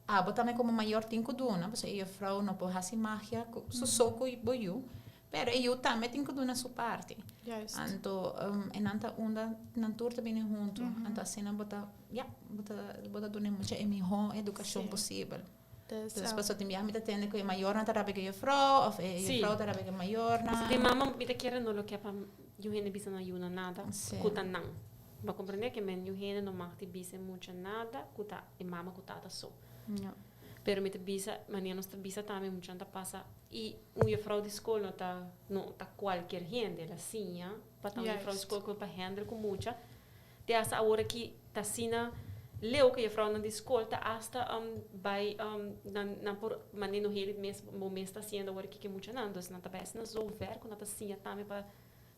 Abo tambe komo mayor tin ku duna, pasobra e jufrou no por hasi magia ku su so ku bo yu, pero e yu tambe tin ku duna su parti. Juist. Anto e nan ta unda nan tur ta bini huntu, anto asina bo ta, ya, bo ta bo ta duna e mucha e mihó edukashon posibel. Dus, Dus pasobra tin biaha mi ta tende ku e mayornan ta rabia ku e jufrou òf e jufrou ta rabia ku e mayornan. Di mama mi ta kere no lo ke pa yu hende bisa nan yu na nada ku ta nan. Bo a comprende ke men yu hende no mag di bisa e mucha nada ku ta e mama ku tata so. Pero mi ta bisa, manera nos ta bisa tambe muchanan ta pasa i un juffrouw di skol no ta no ta kualkier hende, el a siña pa ta un juffrouw di skol ku pa handle ku mucha. Te hasta awor aki ta asina leu ku juffrouwnan di skol ta hasta bai nan nan por manera no hende mes bo mes ta hasiendo awor aki ku e muchanan. Dus nan ta bai asina zo ver ku nan ta siña tambe pa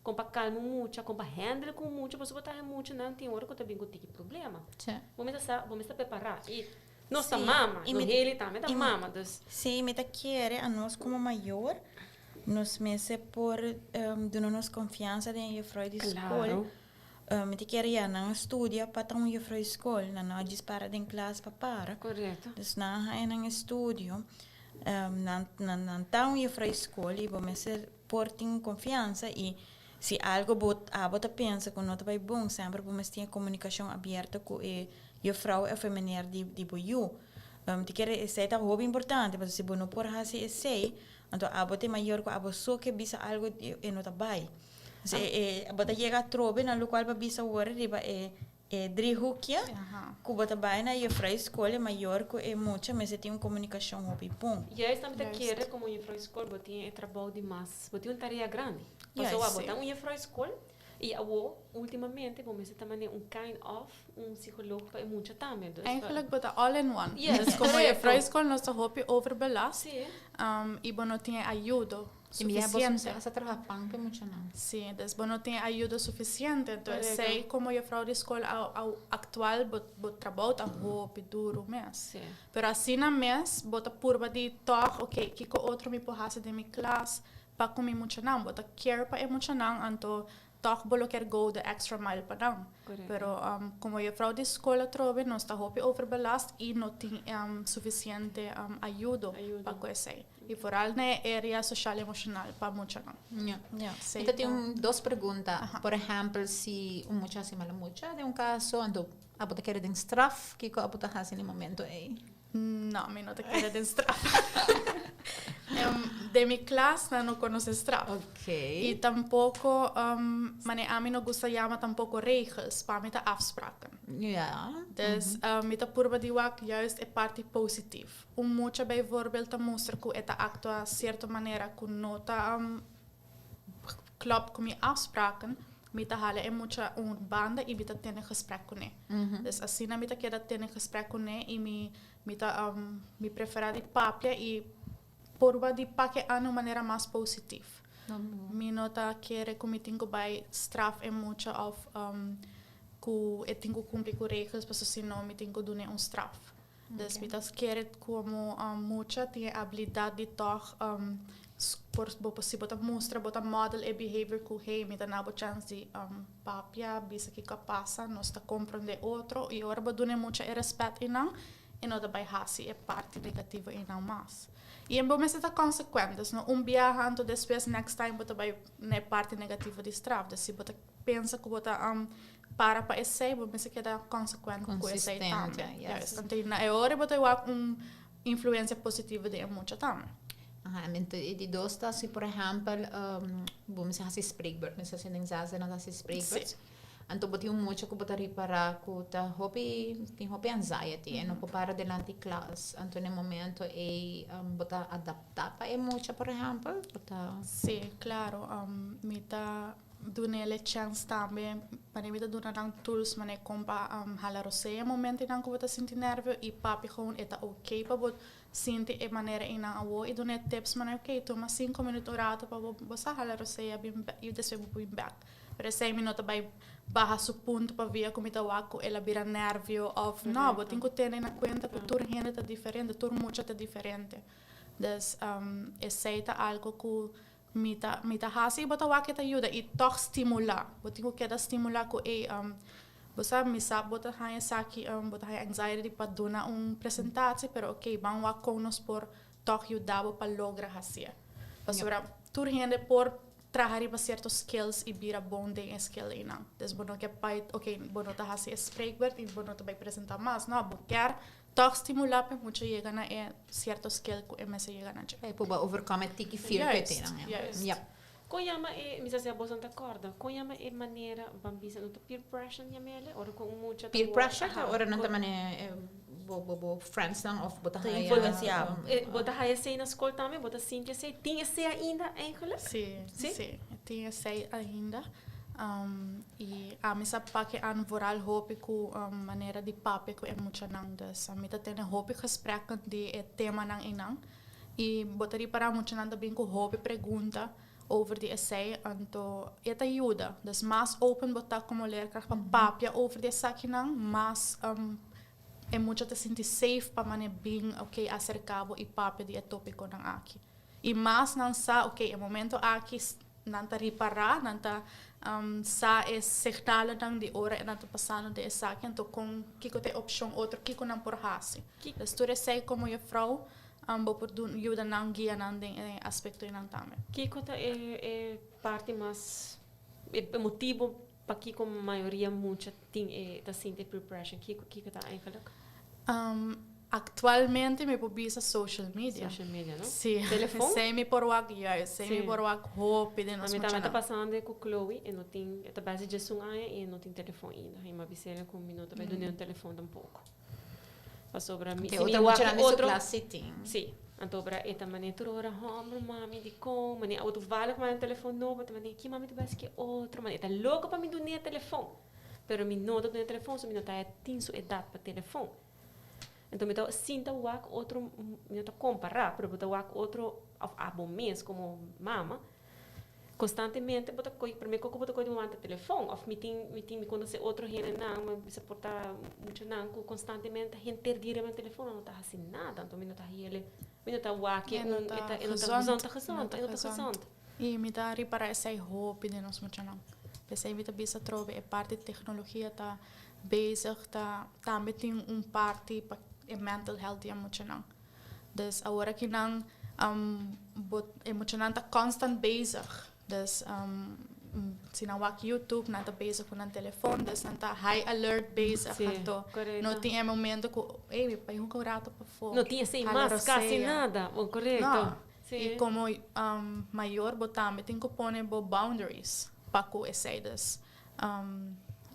Kon pa kalma un mucha, kon pa handle ku un mucha, pasobra bo ta haña muchanan tin ora ku ta bin ku tiki problema. Sí. Bo mester sa, bo mester prepará. I Nos ta mama, no Haley tambe ta mama, dus. Sí, mi ta kere anos komo mayor nos mester por duna nos konfiansa den e jufrou di skol. Mi ta kere ya nan a studia pa ta un jufrou di skol, nan no a djis para den klas pa para. Dus nan a haña nan estudio, nan nan ta un jufrou di skol i bo mester por tin konfiansa i si algo bo abo ta pensa ku no ta bai bon semper bo mester tin e komunikashon abierto ku e Juffrouw of e meneer di di bo yu. Ti kere esei ta hopi importante pasobra si bo no por hasi esei, anto abo ta e mayor ku abo so ke bisa algo e no ta bai. Entonces e e bo ta yega atrobe na lokual bo a bisa awor riba e e driehoekje ku bo ta bai na juffrouw skol e mayor ku e mucha mester tin un komunikashon hopi bon. Juist tambe ta kere komo juffrouw skol bo tin e trabou di mas, bo tin un tarea grandi. Pasobra bo ta un juffrouw skol i awo ultimamente bo mester ta manera un kind of un psicoloog pa e mucha tambe. Dus Eigenlijk bo ta all in one. Yes, dus como juffrouw school nos ta hopi overbelast. Sí. Y bo no tin e ayudo suficiente. Y mi a traha pan pa e muchanan. Sí, dus bo no tin e ayudo suficiente. Entonces esey como juffrouw di school actual bo bo trabou ta hopi duro mes. Sí. Pero asina mes bo ta purba di toch, ok, kico otro mi por haci den mi klas pa cu mi muchanan. Bo ta care pa e muchanan anto Tòg bo lo kier go the extra mile pa nan. Pero komo juffrouw di skol atrobe nos ta hopi overbelast i no tin sufisiente ayudo pa ku esei. I foral na e area soshal emoshonal pa muchanan. Ja. Mi ta tin dos pregunta. Por ehèmpel si un mucha hasi mala mucha den un kaso anto abo ta kere den straf, kiko abo ta hasi na e momento ei? No, mi no ta kere den straf. Den mi klas nan no konosé straf. Okay. I tampoko, mane ami no gusta yama tampoko regels, pa mi ta afspraken. Ja. Dus mi ta purba di wak juist e parti positief. Un mucha bijvoorbeeld ta mustra ku e ta aktua sierto manera ku no ta klopt ku mi afspraken, mi ta hala e mucha un banda i mi ta tene gesprek kuné. Dus asina mi ta keda tene gesprek kuné i mi mi ta mi preferá di papia i purba di pake an un manera mas positif. Mi no ta kere ku mi tin ku bai straf e mucha òf ku e tin ku kumpli ku regels pasobra si no mi tin ku dun'é un straf. Dus mi ta kere komo mucha tin e abilidat di tòg por bo si bo ta mustra bo ta model e behavior ku hey mi ta na bo chèns di papia bisa kiko a pasa nos ta komprondé otro i ora bo duna e mucha e rèspèt einan e no ta bai hasi e parti negativo einan mas. I bo mester ta konsekuent dus no un biaha anto despues next time bo ta bai na e parti negativo di straf dus si bo ta pensa ku bo ta para pa esei bo mester keda consequent cu esei tambe. Yes. Anto na e ora bo ta wak un influencia positivo den e mucha tambe. Aha, en e di dos ta si por ehempel bo mester haci spreekbeurt, mester haci den zesde nan ta haci spreekbeurt. Si. Anto bo tin un mucha cu bo ta ripara cu ta hopi, tin hopi anxiety e no por para delanti klas. Anto na e momento ey bo ta adapta pa e mucha por ehempel? Bo ta. Si, claro. Mi ta Dun'el e chèns tambe. Manera mi ta duna nan tools manera kon pa hala rosea momentonan ku bo ta sinti nèrvio i papia gewoon e ta oké pa bo sinti e manera einan awo i dun'e tips manera oké tuma sinku minüt un rato pa bo bo sa hala rosea bin i despues bo por bin bèk. Pero esei mi no ta bai baha su punto pabia ku mi ta wak ku el a bira nèrvio òf no bo tin ku tene na kuenta ku tur hende ta diferente tur mucha ta diferente. Dus esei ta algu ku Mi ta mi ta hasi i bo ta wak e ta yuda i tòg stimulá. Bo tin ku keda stimulá ku ey bo sa mi sa bo ta haña esaki bo ta haña anxiety pa duna un presentatie pero oké ban wak kon nos por tòg yuda bo pa logra hasié. Pasobra tur hende por traha riba sierto skills i bira bon den e skill einan. Dus bo no ke bai oké bo no ta hasi e spreekbeurt i bo no ta bai presentá mas. No, bo kier Tòg stimulá p'e mucha yega na e sierto skill ku e mester yega na dje. E por ba overcome e tiki fear ku e tin nan. Juist, juist. Kon yama e, mi sa si aboso no ta kòrda, kon yama e manera ban bisa no ta peer pressure nan yama ele? Ora ku un mucha ta Peer wòrdu, pressure ta aha, ora nan ta kon. mane bo bo bo friends nan òf bo ta Ta haya. influensiá bo. Bo ta haya esei na skol tambe? Bo ta sinti esei? Tin esei ainda eigenlijk? Sí, Sí? sí. Tin esei ainda. I ami sa pake an vooral hopi ku manera di papia ku e muchanan. Dus ami ta tene hopi gesprekken di e temanan einan. I bo ta ripará muchanan ta bin ku hopi pregunta over di esei, anto e ta yuda. Dus mas open bo ta komo leerkracht pa papia over di esakinan, mas. e mucha ta sinti safe pa mane bin, ok, acerca bo y papia di e topiconan aki. Y mas nan sa, ok, e momento aki nan ta ripara, nan ta sa e signalnan di ora nan ta pasando den esaki, anto con kico ta e opcion otro, kico nan por haci. Dus tur esey como juffrouw bo por yuda nan, guia nan den e aspectonan tambe. Kico ta e parti mas, e motibo pakico mayoria mucha tin e ta sinti e peer pressure? Kico kico ta eigenlijk? Actualmente mi por bisa social media. Social media, no? Si. Telefon? Esey mi por wak, juist, esey mi por wak hopi den nos Ami tambe ta muchanan. pasando cu Chloe, e no tin, e ta basi 11 aña y e no tin telefon ainda. Y mi a bis'el cu mi no ta bay dun'e un telefon tampoco. Pasobra mi, Te si mi otro wak muchanan di su otro, klas sí tin. Si. Anto ora e ta manera tur ora, homber mami dikon? Manera abo toevallig manda un telefon nobo, ta manera ki mami ta basi ke otro? Manera e ta loko pa mi dun'e e telefon. Pero mi no ta dun'e telefon, so mi no ta tin su edat pa telefon. Anto mi ta sinta wak otro, mi no ta kompara, pero bo ta wak otro of abo mes komo mama, Constantemente bo ta coy, primer cu bo ta coy di wanta telefon of mi tin mi tin mi conoce otro hendenan mi bisa por ta muchanan cu constantemente ta henter dia riba nan telefon nan no ta haci nada anto mi no ta hele mi no ta wak E no un ta e ta e no ta gezond, gezond ta e no gezond ta e no ta gezond. gezond. Y mi ta ripara esey hopi den nos muchanan. P'esey mi ta bisa atrobe e parti tecnologia ta bezig ta tambe tin un parti pa e mental health di e muchanan. Dus awor aki nan bo e muchanan ta constant bezig. Dus si nan wak YouTube nan ta bezig ku nan telefon, dus nan ta high alert bezig. Sí, Anto korekto. no tin e momento ku ey mi bai hunga un rato pafó. No tin esei hala mas kasi rosea. nada, bo korekto. No. Sí. I komo mayor bo tambe tin ku pone bo boundaries pa ku esei. Dus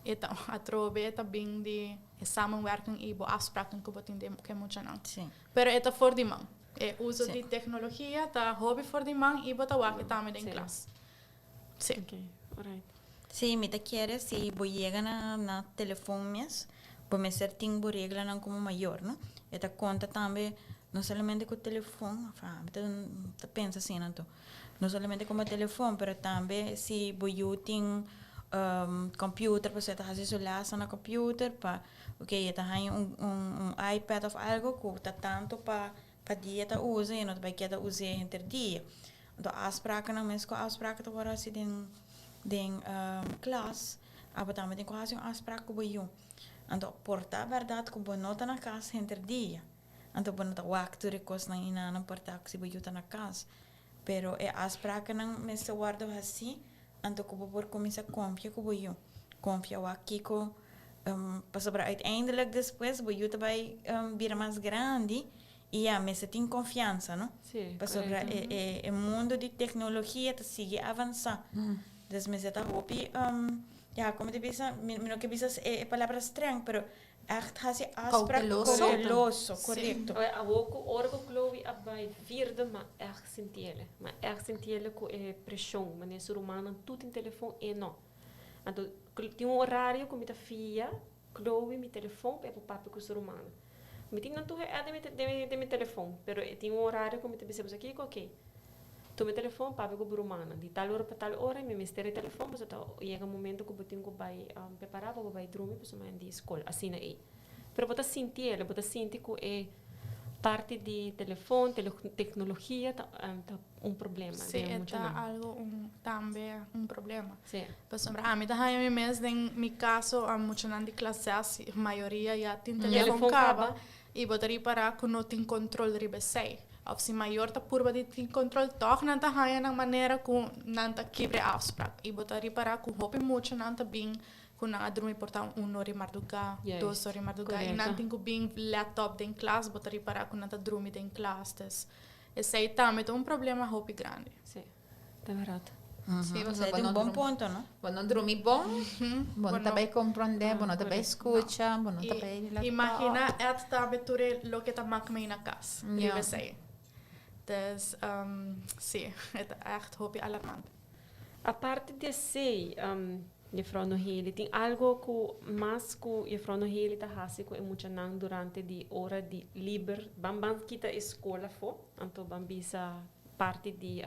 e ta atrobe e ta bin di e samenwerking i bo afspraken ku bo tin den ku e muchanan. Sí. Pero e ta for di man. E uso Sí. di teknologia ta hopi for di man i bo ta wak e tambe den Sí. klas. Sí. Ok, alright. Sí, mi ta kere si bo yega na na telefon mes, bo mester tin bo reglanan komo mayor, no? E ta konta tambe no solamente ku telefon, afa mi ta ta pensa asina anto. No solamente como telefon, pero tambe si bo yu tin computer, pasobra e ta haci su lesnan na computer pa, ok, e ta haña un un iPad of algo cu ta tanto pa pa dia ta usa y e no ta bay keda us'e henter dia. Anto afsprakennan mes cu afspraken ta worde haci den den klas, abo tambe tin cu haci un afspraak cu bo yu. Anto por ta berdad cu bo no ta na cas henter dia. Anto bo no ta wak tur e kosnan inanan por ta ku si bo yu ta na kas. Pero e afsprakennan mester wòrdu hasí anto ku bo por kuminsá konfia ku bo yu. Konfia wak kiko, pasobra uiteindelijk despues bo yu ta bai bira mas grandi i ya mester tin konfiansa, no? Sí, Pasobra korekto. e e mundu di teknologia ta sigui avansá. Dus mester ta hopi, ya, komo ta bisa, mi no ke bisa e palabra streng, pero Echt hasi afspraak Cauteloso. cauteloso, correcto. Oe, awo cu ora cu Chloe a bay vierde ma echt sintiele. Ma echt sintiele cu e presion. Manera su rumannan tur tin telefon, e no. Anto tin un horario cu mi ta fia Chloe mi telefon pa e por papia cu su rumannan. Mi tin nan tur e app den mi telefon, pero e tin un horario cu mi ta bisa boso kico, ok. Tuma e telefon, papia ku bo rumannan. Di tal ora pa tal ora mi mester e telefon pasobra ta yega momento ku bo tin ku bai prepará pa bo bai drumi pasobra mañana di skol. Asina ei. Pero bo ta sinti el, bo ta sinti ku e parti di telefon, teknologia ta ta un problema Sí, den e ta muchanan. algo un tambe un problema. Sí. Pasobra ami ta haña mi mes den mi kaso a muchanan di klas zes, mayoria ya tin telefon Telefon kaba kaba. i bo ta ripará ku no tin kontrol riba esei. Of si mayor ta purba di tin control tog nan ta haña nan manera cu nan ta kibra e afspraak. Y bo ta ripara cu hopi mucha nan ta bin cu nan a drumi por ta un ora y marduga, dos ora y marduga y nan tin cu bin let op den klas, bo ta ripara cu nan ta drumi den klas. Dus esey tambe ta un problema hopi grandi. Sí, ta verdad. Sí, Esey ta un bon punto, no? Bo no drumi bon, bo no ta bay comprende, bo no ta bay scucha, bo no ta bay let op. Imagina Ed tambe tur e loke ta mak mee na cas, riba esey. Dus, sí, e ta echt hopi alarmante. Aparte di esey, Juffrouw Nohely, tin algo cu mas cu Juffrouw Nohely ta haci cu e muchanan durante di ora di liber? Ban ban kita e scol afo, anto ban bisa parti di.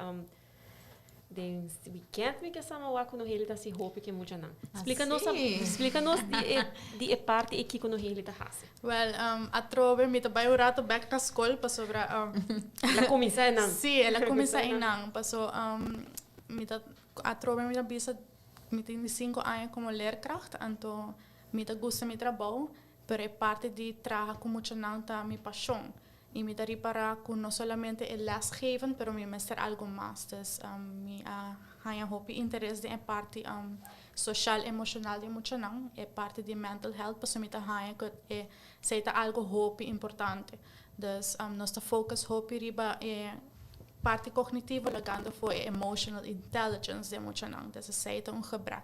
Den weekend mi ke sa mi wak ku Noheli ta hasi hopi ku e muchanan. Splika nos splika nos di e di e parti e kiko Noheli ta hasi. Wel, atrobe mi ta bai un rato bek na skol pasobra. El a kuminsá einan. Sí, el a kuminsá einan. Paso mi ta atrobe mi ta bisa mi tin di sinku aña komo leerkracht anto mi ta gusta mi trabou pero e parti di traha ku muchanan ta mi pashon. I mi ta ripará ku no solamente e lesgeven, pero mi mester algu mas. Dus mi a haña hopi interes den e parti soshal emoshonal di e muchanan, e parti di mental health, pasobra mi ta haña ku e esei ta algu hopi importante. Dus nos ta focus hopi riba e parti kognitivo lagando for e emotional intelligence di e muchanan. Dus esei ta un gebrek.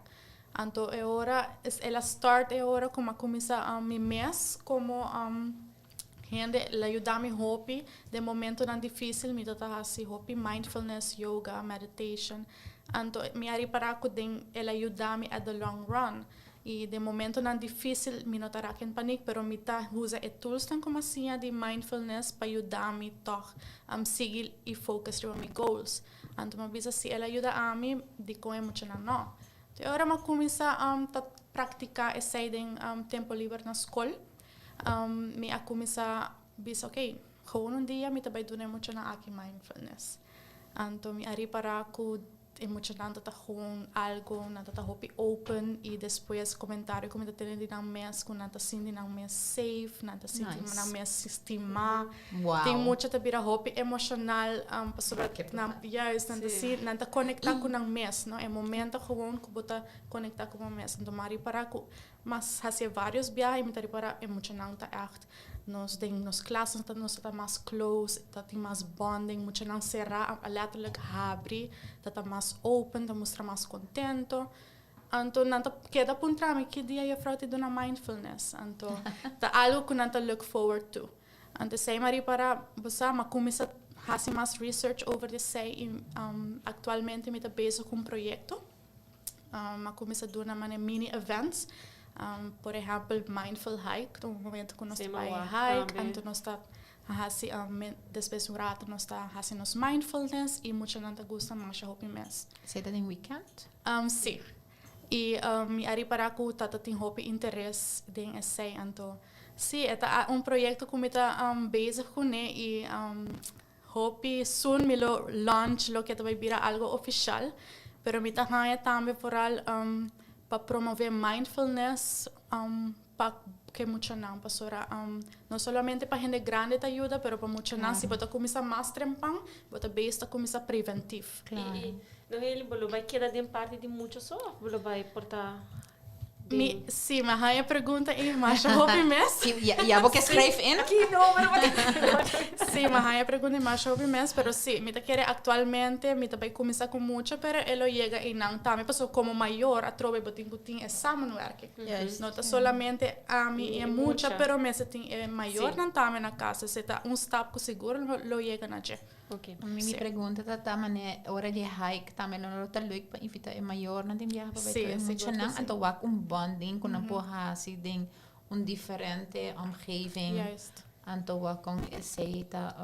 Anto e ora, el a start e ora ku mi a kuminsá mi mes komo. Hende la yuda mi hopi den momentonan dificil, mi ta ta haci hopi mindfulness, yoga, meditation. Anto mi a ripara cu den el a yuda mi at the long run. Y den momentonan dificil mi no ta raak in paniek pero mi ta usa e toolsnan cu mi a siña di mindfulness pa yuda mi tog sigui y focus riba mi goals. Anto mi a bisa si el a yuda ami dicon e muchanan no. Te ora mi a cuminsa ta practica esey den tempo liber na scol. Mi a kuminsá bisa, ok, gewoon un dia mi ta bai duna e muchanan aki mindfulness. Anto mi a ripará ku e muchanan ta ta gewoon algu, nan ta ta hopi open i despues komentario ku mi ta tene di nan mes ku nan ta sinti nan mes safe, nan ta sinti nan mes stimá. Tin mucha ta bira hopi emoshonal pasobra nan, juist, nan ta sinti, nan ta konektá ku nan mes, no? E momento gewoon ku bo ta konektá ku bo mes. Anto mi a ripará ku Mas hacia varios biaha y mi ta ripara e muchanan ta echt nos den nos klas nos ta nos ta mas close, ta tin mas bonding, muchanan sera a letterlijk habri, ta ta mas open, ta mustra mas contento. Anto nan ta keda puntra mi ki dia juffrouw ta duna mindfulness, anto ta algo cu nan ta look forward to. Anto esey mi a ripara, bo sa, mi a cuminsa haci mas research over di esey y actualmente mi ta bezig cu un proyecto. A kuminsá duna manera mini events, por ehèmpel mindful hike, ta un momento ku nos ta bai hike, anto nos ta hasi despues un rato nos ta hasi nos mindfulness i muchanan ta gusta masha hopi mes. Esei ta den weekend? Sí. I mi a ripará ku ta ta tin hopi interes den esei, anto sí e ta un proyekto ku mi ta bezig kuné i Hopi soon mi lo launch loke ta bay bira algo official, pero mi ta haña tambe vooral pa promove mindfulness pa ke muchanan pasobra no solamente pa hende grandi ta yuda pero pa muchanan si bo ta cuminsa mas trempan bo ta bes ta cuminsa preventiv. Y Noheli bo lo bay keda den parti di mucha so of bo lo bay por ta Mi, sí, mi a haña pregunta ei masha hopi mes. Sí, ya, ya bo ke schrijf in? Ki numero bo tin? Sí, mi a haña pregunta ei masha hopi mes, pero sí, mi ta kere aktualmente mi ta bai kuminsá ku mucha, pero e lo yega einan tambe, pasobra komo mayor atrobe bo tin ku tin e samenwerking. Juist. No ta solamente ami i e I e mucha, mucha. pero mester tin e mayornan tambe na kas. Esei ta un stap ku sigur lo lo yega na dje. Ok. Mi mi pregunta ta ta mane ora di hike tambe lo no ta leuk pa invita e mayornan den biaha pa bai Sí, ku e sigur ku muchanan sí. anto wak un bonding ku nan por hasi den un diferente omgeving. Juist. Anto wak kon esei ta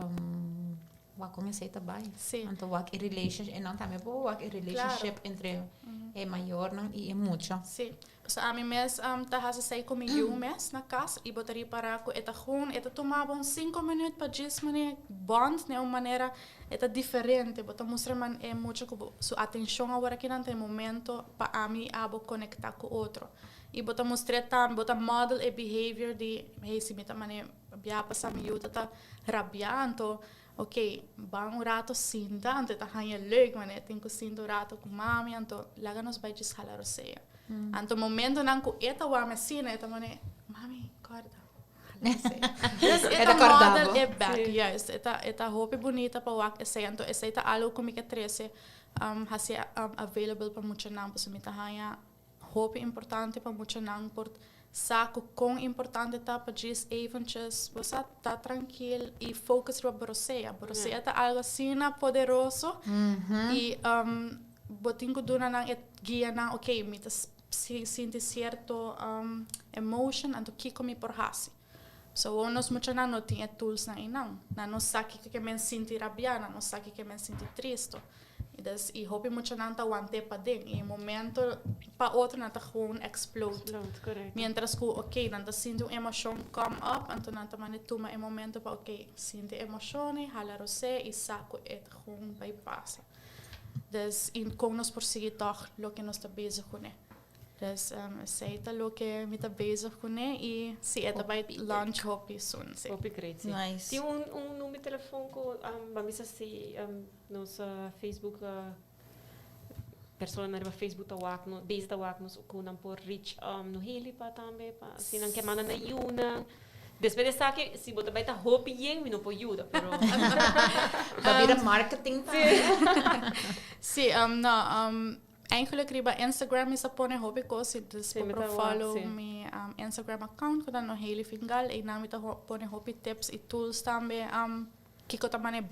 wak kon esei ta bai. Sí. Anto wak e relationship e nan tambe por wak e relationship entre e mayornan i e mucha. Sí. Pasobra ami mes ta hasi esei ku mi yu mes na kas i bo ta ripará ku e ta gewoon e ta tuma bo un sinku minüt pa djis manera bond den un manera e ta diferente. Bo ta mustra man e mucha ku bo su atenshon awor akinan ta e momento pa ami i abo konektá ku otro. I bo ta mustr'é tambe bo ta model e behavior di hey si mi ta manera bia pasá mi yu ta ta rabiá anto Ok, ban un rato sinta, anto e ta haña leuk, wanneer e tin ku sinta un rato ku mami, anto laga nos bai djis hala rosea. Anto momentonan ku e ta wami asina, e ta pone, Mami, kòrda, hala rosea. Dus e ta model e bèk, juist. E ta, e ta hopi bunita pa wak esei. Anto esei ta algu ku mi ke trese hasi available pa muchanan, pasobra mi ta haña Hopi importante pa muchanan por sa cu con importante ta pa djis eventjes bo sa ta trankil y focus riba brosea. Brosea ta algo asina poderoso y bo tin cu duna nan e guia nan ok mi ta sinti cierto emotion anto kico mi por haci. So awor nos muchanan no tin e tools nan eynan. Nan no sa kico ke men sinti rabia, nan no sa kico ke men sinti tristo. Dus y hopi muchanan ta want'é paden y e momento pa otro nan ta gewoon explode. Explode, correcto. Mientras cu ok, nan ta sinti un emocion come up, anto nan ta manda tuma e momento pa ok, sinti e emocion ey, hala rosé y sa cu e ta gewoon bay pasa. Dus y con nos por sigui tog loke nos ta bezig cune. Dus esey ta loke mi ta bezig cune y si e ta bay launch hopi soon, si. Hopi great, si. Nice. Tin un un number di telefon cu ban bisa si Nos Facebook personanan riba Facebook ta wak nos, bezig ta wak nos ku nan por reach Noheli pa tambe pa si nan ke manda nan yunan. Despues di esaki si bo ta bai ta hopi yen mi no por yuda pero. Ta bira marketing tambe. Si, no, eigenlijk riba Instagram mi sa pone hopi kos, si dus bo por follow mi Instagram account ku ta Noheli Fingal, einan mi ta pone hopi tips i tools tambe. Kiko ta mane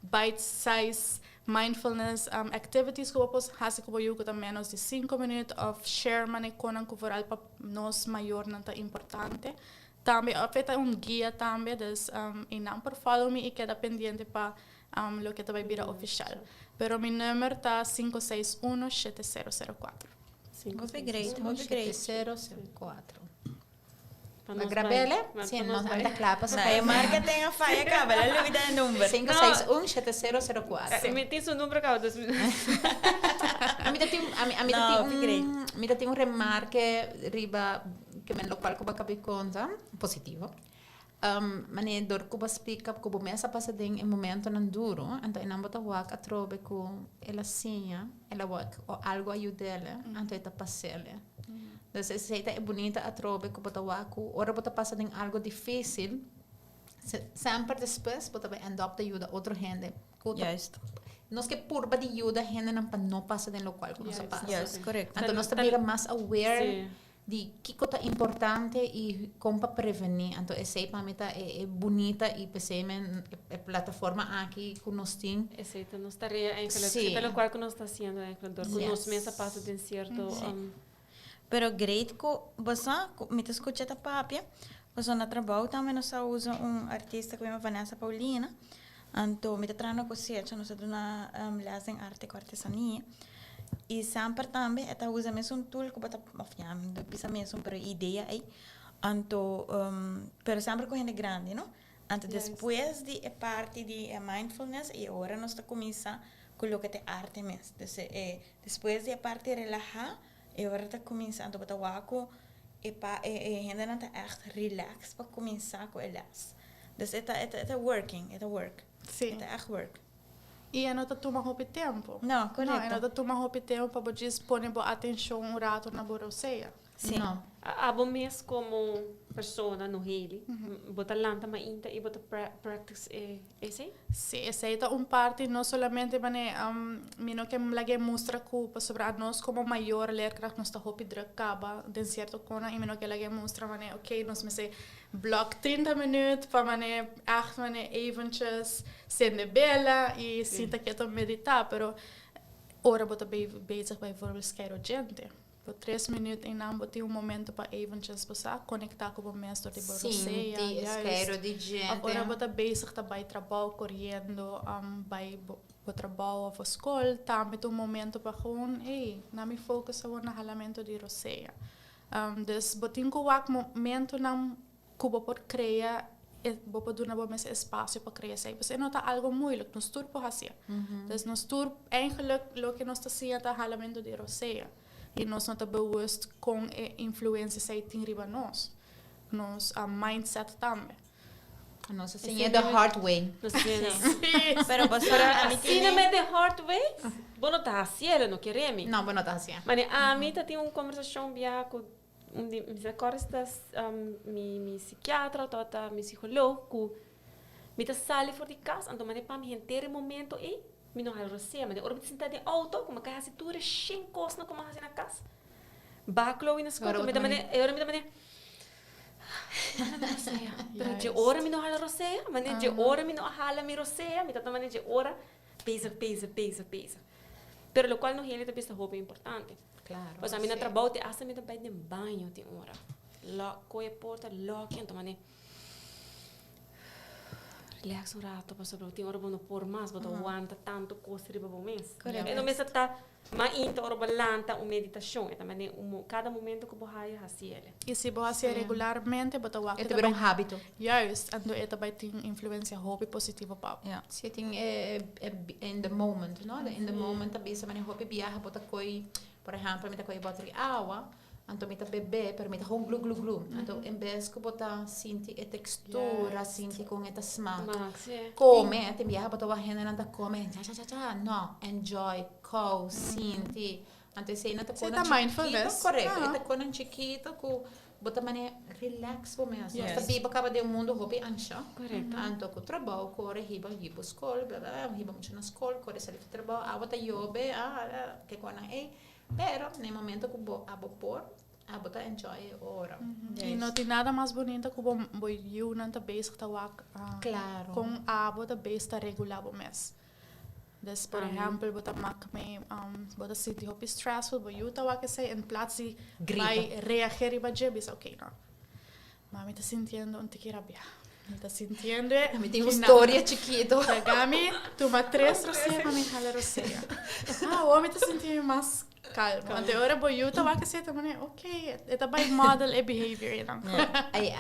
bite size mindfulness activities ku bo por hasi ku bo yu ku ta menos di sinku minuut of share mane konan ku vooral pa nos mayornan ta importante. Tambe of e ta un guia tambe dus i nan por follow mi i keda pendiente pa loke ta bai bira official. Pero mi number ta 561 7004. Hopi great, hopi great. 7004. Pa grabele? Si, nos anda kla pa Na e marketing a faya kaba, la lubida e number. 5, 6, 1, 7, 0, 0, 4. Si mi tin su number kaba dus. Ami ta tin, ami, ami ta tin un, mi ta tin un remarke riba ke men lokual ku bo a kabi konta, positivo. Manera dor ku bo a splika ku bo mes a pasa den e momentonan duru, anto enan bo ta wak atrobe ku el a siña, el a wak o algu a yud'el, anto e ta pas'el. Dus esei ta e bunita atrobe ku bo ta wak ku ora bo ta pasa den algu difísil, semper despues bo ta bai end up ta yuda otro hende ku ta Juist. Nos ke purba di yuda hendenan pa no pasa den lokual ku nos a pasa. Juist, korekto. Anto nos ta bira mas aware di kiko ta importante i kon pa prevení. Anto esei pa mi ta e bunita i p'esei men e plataforma aki ku nos tin. Esei ta nos tarea eigenlijk. Esei ta lokual ku nos ta hasiendo eigenlijk dor ku nos mes a pasa den sierto Pero great ku bo sa ku mi ta skucha ta papia pasobra na trabou tambe nos a usa un artista ku yama Vanessa Paulina anto mi ta traha na kosecha nos ta duna les den arte ku artesania i semper tambe e ta usa mesun tool ku bo ta òf ya mi no bisa mesun pero e idea ei anto pero semper ku hende grandi no anto despues di e parti di e mindfulness i ora nos ta kuminsá ku loke ta e arte mes dus e Despues di e parti relaha, e ora ta cuminsa anto bo ta wak cu e pa e e hendenan ta echt relax pa cuminsa cu e les. Dus e ta e ta e ta working, e ta work. Sí. E ta echt work. I e no ta tuma hopi tempo. No, No, e no correcto. ta tuma hopi tempo pa bo djis pone bo atencion un rato na bo rosea. Sí. No. Abo mes como persona, Noheli, bo ta lanta mainta y bo ta practice e esey? Sí, esey ta un parti, no solamente mane mi no ke lag'é mustra ku pasobra anos komo mayor leerkracht nos ta hopi druk kaba den sierto kona i mi no ke lag'é mustra mane ok nos mester blok 30 minuut pa mane ègt mane eventjes sende bela i sinta keto meditá pero ora bo ta bezig bijvoorbeeld skeiru djente. Bo tres minuut einan bo tin un momento pa eventjes bo sa conecta cu bo mes door di bo rosea, Sinti e juist. skeiro di Of djente. ora bo ta bezig ta bay trabou coriendo bay bo bo trabou of bo scol tambe ta un momento pa gewoon ey na mi focus awor na halamento di rosea. Dus bo tin cu wak momentonan Ku bo por krea e bo por duna bo mes espasio pa krea esei. Pasobra e no ta algo moeilijk, nos tur por hasié. Dus nos tur eigenlijk loke nos ta siña ta halamentu di rosea. I nos no ta bewust kon e influensia esei tin riba nos. Nos mindset tambe. Nos a siña the hard way. Nos a siña. Sí. Pero pasobra ami Asina tene. met the hard way, bo no ta hasié, no kere mi. No, bo no ta hasié. Mane ami ta tin un kombersashon bia ku Un di mi sa kòrda si ta mi mi sikiatra o tabata mi psikoloog ku mi ta sali for di kas anto mane pa mi henter e momento ei mi no hala rosea mane ora mi ta sinta den outo ku mi a kai hasi tur e shen kosnan ku mi a hasi na kas ba Chloe na skol mi ta mane e ora mi ta mane hala mi rosea pero dje ora mi no hala rosea mane dje ora mi no a hala mi rosea mi ta mane dje ora bezig bezig bezig bezig pero lokual no hende ta bisa hopi importante. Claro. Pasobra mi na trabou te hasta mi ta bai den baño tin ora. Lock, koe e porta, lock, anto mane Relax un rato, pasobra bo tin ora bo no por mas, bo ta wanta tanto cos riba bo mes. Correcto. E no mester ta mainta ora bo lanta un meditacion, e ta mane un cada momento cu bo haya haci ele. Y si bo haci regularmente bo ta wak E ta bira un habito. Juist, anto e ta bay tin influencia hopi positivo pa bo. Ja. Si e tin e in the moment, no? In the moment ta bisa mane hopi biaha bo ta coy, por ehempel mi ta coy e boter di awa, Anto mi ta bebé, pero mi ta gewoon glu glu glu. Anto en bes ku bo ta sinti e tekstura, sinti kon e ta smak. Kome, tin biaha bo ta wak hendenan ta kome cha cha cha cha. No, enjoy, kou, sinti. Anto esei nan ta Sí, konan ta mindfulness. chikito, korekto. Ah. E ta konan chikito ku bo ta manera relax bo mes. Nos ta Yes. biba kaba den un mundu hopi ansha. Korekto. Anto ku trabou, kore hiba hiba skol, bla bla bla, hiba mucha na skol, kore sali for trabou, awa ta yobe, ah, ah, ke konan ei. Pero na e momento ku bo abo por, abo ta enjoy e ora. Y no tin nada mas bonito ku bo bo yiunan ta bezig ta wak Claro. kon abo ta bezig ta regula bo mes. Dus por ehempel bo ta mak mee bo ta sinti hopi stressful bo yiu ta wak esei en plaats di Grita. bai reageer riba dje bisa ok no mami ta sintiendo un tiki rabia mi ta sintiendo e Mi tin un storia chikito. Laga mi tuma tres rosea pa mi hala rosea. Ah, awor mi ta sinti mi mas calmo. Anto e ora bo yu ta wak esei ta manera, ok, e ta bai model e behavior einan. Ay,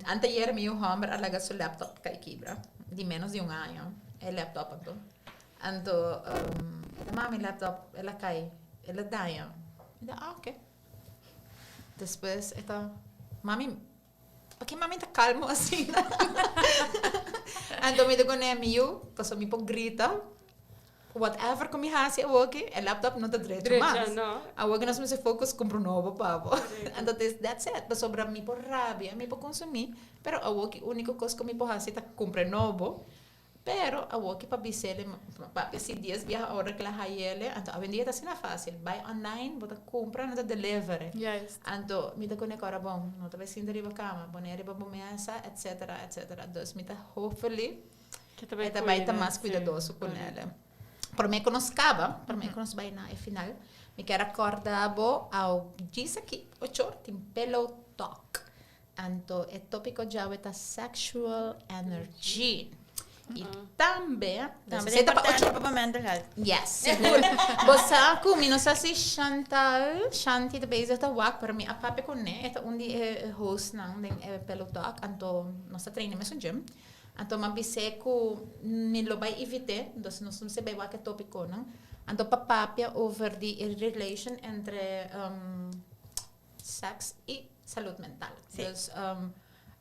anteayer mi yu homber a laga su laptop kai kibra, di menos di un aña, e laptop anto. Anto, e ta mami laptop el a kai, el a daña. Mi ta, ah, ok. Despues e ta, mami, Paki mami ta calmo asina? Anto mi ta pone mi yu, pasobra mi por grita, whatever cu mi haci awoki, e laptop no ta drecha mas. Drecha, no. Awoki nos mester focus cumpra un nobo pa bo. Anto that's it, pasobra mi por rabia, mi por consumi, pero awoki unico cos cu mi por haci ta cumpra e nobo. Pero awor ki pa bis'el e papia si dies biaha ora ku el a hay'el, anto awendia ta asina fásil. Bai online, bo ta kumpra, nan ta deliver. Juist. Anto mi ta kone kora bon, no ta bai sinta riba kama, pone riba bo mesa, etcetera, etcetera. Dus mi ta hopefully Ke ta bai e ta bai ta kuida, mas sí. kuidadoso ku nel. Promé ku nos kaba, promé ku nos bai na e final, mi kier a kòrda bo aw djis aki ocho or tin Pillow Talk. Anto e tópiko djawe ta sexual energy. I tambe, Tambe esei ta pa importante ocho pa bo mental health. Yes, sigur. Bo sa ku mi no sa si Chantal, Shanti ta bezig ta wak, pero mi a papia kuné. E ta un di e hostnan den e Pillow Talk. Anto nos ta traina mesun gym. Anto mi a bis'é ku mi lo bai invit'é, dus nos mester bai wak e tópikonan. Anto pa papia over di e relation entre Sex y salud mental. Sí. Dus,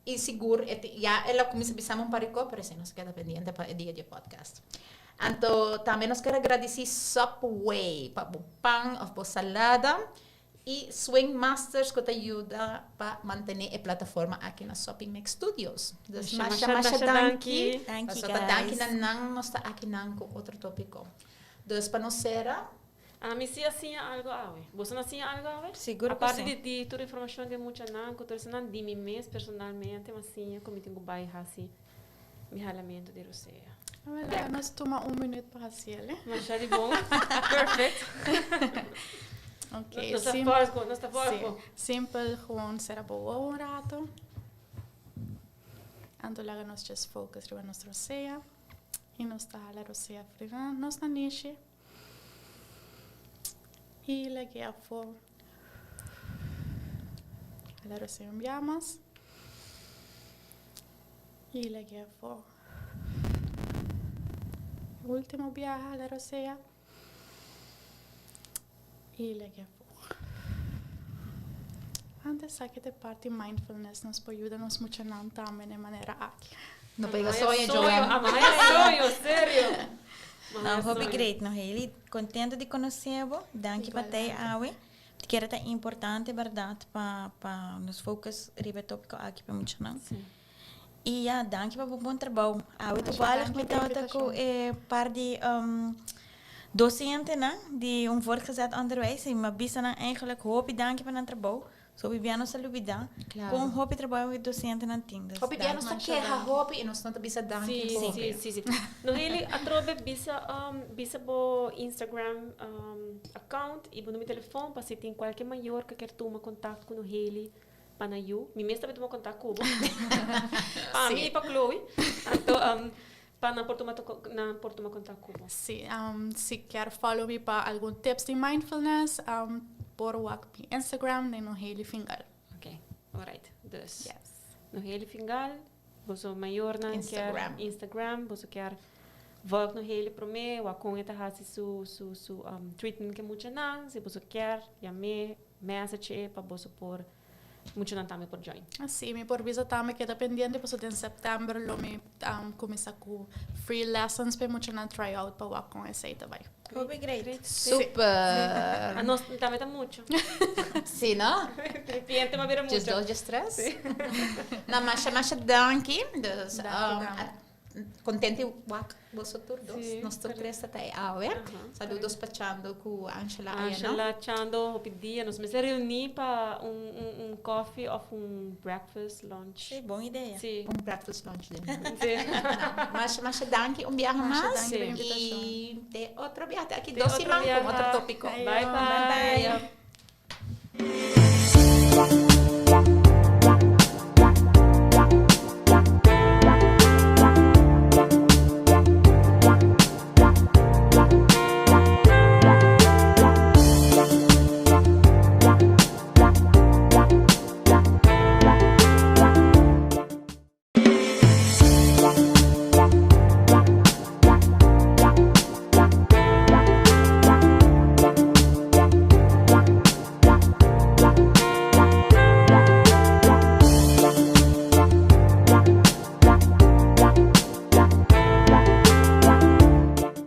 y sigur, e ti, ya el a cuminsa bisami un par di cos, pero esei nos keda pendiente pa e dia di e podcast. Anto, tambe nos ker a gradici Subway pa bo pan of bo salada y Swing Masters cu ta yuda pa mantene e plataforma aki na Soppy Mix Studios. Dus Masha, masha, masha masha danki. danki. Danki, Pasobra ta danki guys. na nan nos ta aki nan cu otro topico. Dus pa nos cera. Ami si a siña algo awe. Boso no a siña algo awe? Sigur ku Aparte si. di di tur informashon di e muchanan ku tur esnan, di mi mes personalmente mi a siña ku mi tin ku bai hasi mi halamentu di rosea. Awel, laga nos tuma un minuut pa hasi el, eh. Masha di bon. Perfect. Ok, Nos ta sim- fòrko, nos ta sí. fòrko. Simpel, gewoon sera bo wowo un rato. Anto laga nos just focus riba nos rosea. I nos ta hala rosea frena nos nanishi. I lag'é afó. Hala rosea un bia mas. I lag'é afó. Último biaha hala rosea. I lag'é afó. Antes aki ta e parti mindfulness nos por yuda nos muchanan tambe na e manera aki. No pega soño, Joanne. Amaya soño, serio. No, hopi great no Hailey. Contento di conoce bo. Danki pa tei awe. Ti kere ta importante berdad pa pa nos focus riba e topico aki pa muchanan. Y ya, danki pa bo bon trabou. Awe toevallig mi tabata cu e par di docentenan di un voortgezet onderwijs y mi a bisa nan eigenlijk hopi danki pa nan trabou. So hopi bia nos ta lubida con hopi trabou e docentenan tin. Dus Hopi bia nos ta keha hopi y nos no ta bisa danki Sí, hopi. sí, sí, sí. Noheli, atrobe bisa bisa bo Instagram account y bo numero di telefon pa si tin cualkier mayor cu kier tuma contact cu Noheli. Pa nan yu, mi mes tambe tuma kontak ku bo. Pa mi i pa Chloe. Anto pa nan por tuma nan por tuma kontak ku bo. Sí, si kier follow mi pa algun tips di mindfulness, por wak mi Instagram den Nohely Fingal. Ok, alright. Dus Nohely Fingal, boso mayornan kier Instagram, boso kier volg Nohely promé, wak kon e ta hasi su su su treatment ku e muchanan. Si boso kier yam'é. Message e pa boso por muchanan tambe por join. Sí, mi por bisa tambe keda pendiente pasobra den september lo mi cuminsa cu free lessons pa e muchanan try out pa wak con esey ta bay. Hopi great. Super. Anos tambe ta mucho. Sí, no? Cliente m'a bira mucho. Djes dos, djes tres. No, masha, masha danki. Dus, Contento di wak boso tur dos. Sí, Nos tur tres ta e awe. Saludos pa Chando ku Angela aya, no? Angela, Chando, hopi dia. Nos mester reuni pa un, un, un coffee of un breakfast, lunch. Sí, bon idea. Sí. Un breakfast lunch dinner. Sí. No, masha, masha danki un biaha Masha mas. danki pa invitacion. I te otro biaha. Te aki Te dos otro siman con biaha. otro topico. Bye bye. Bye bye.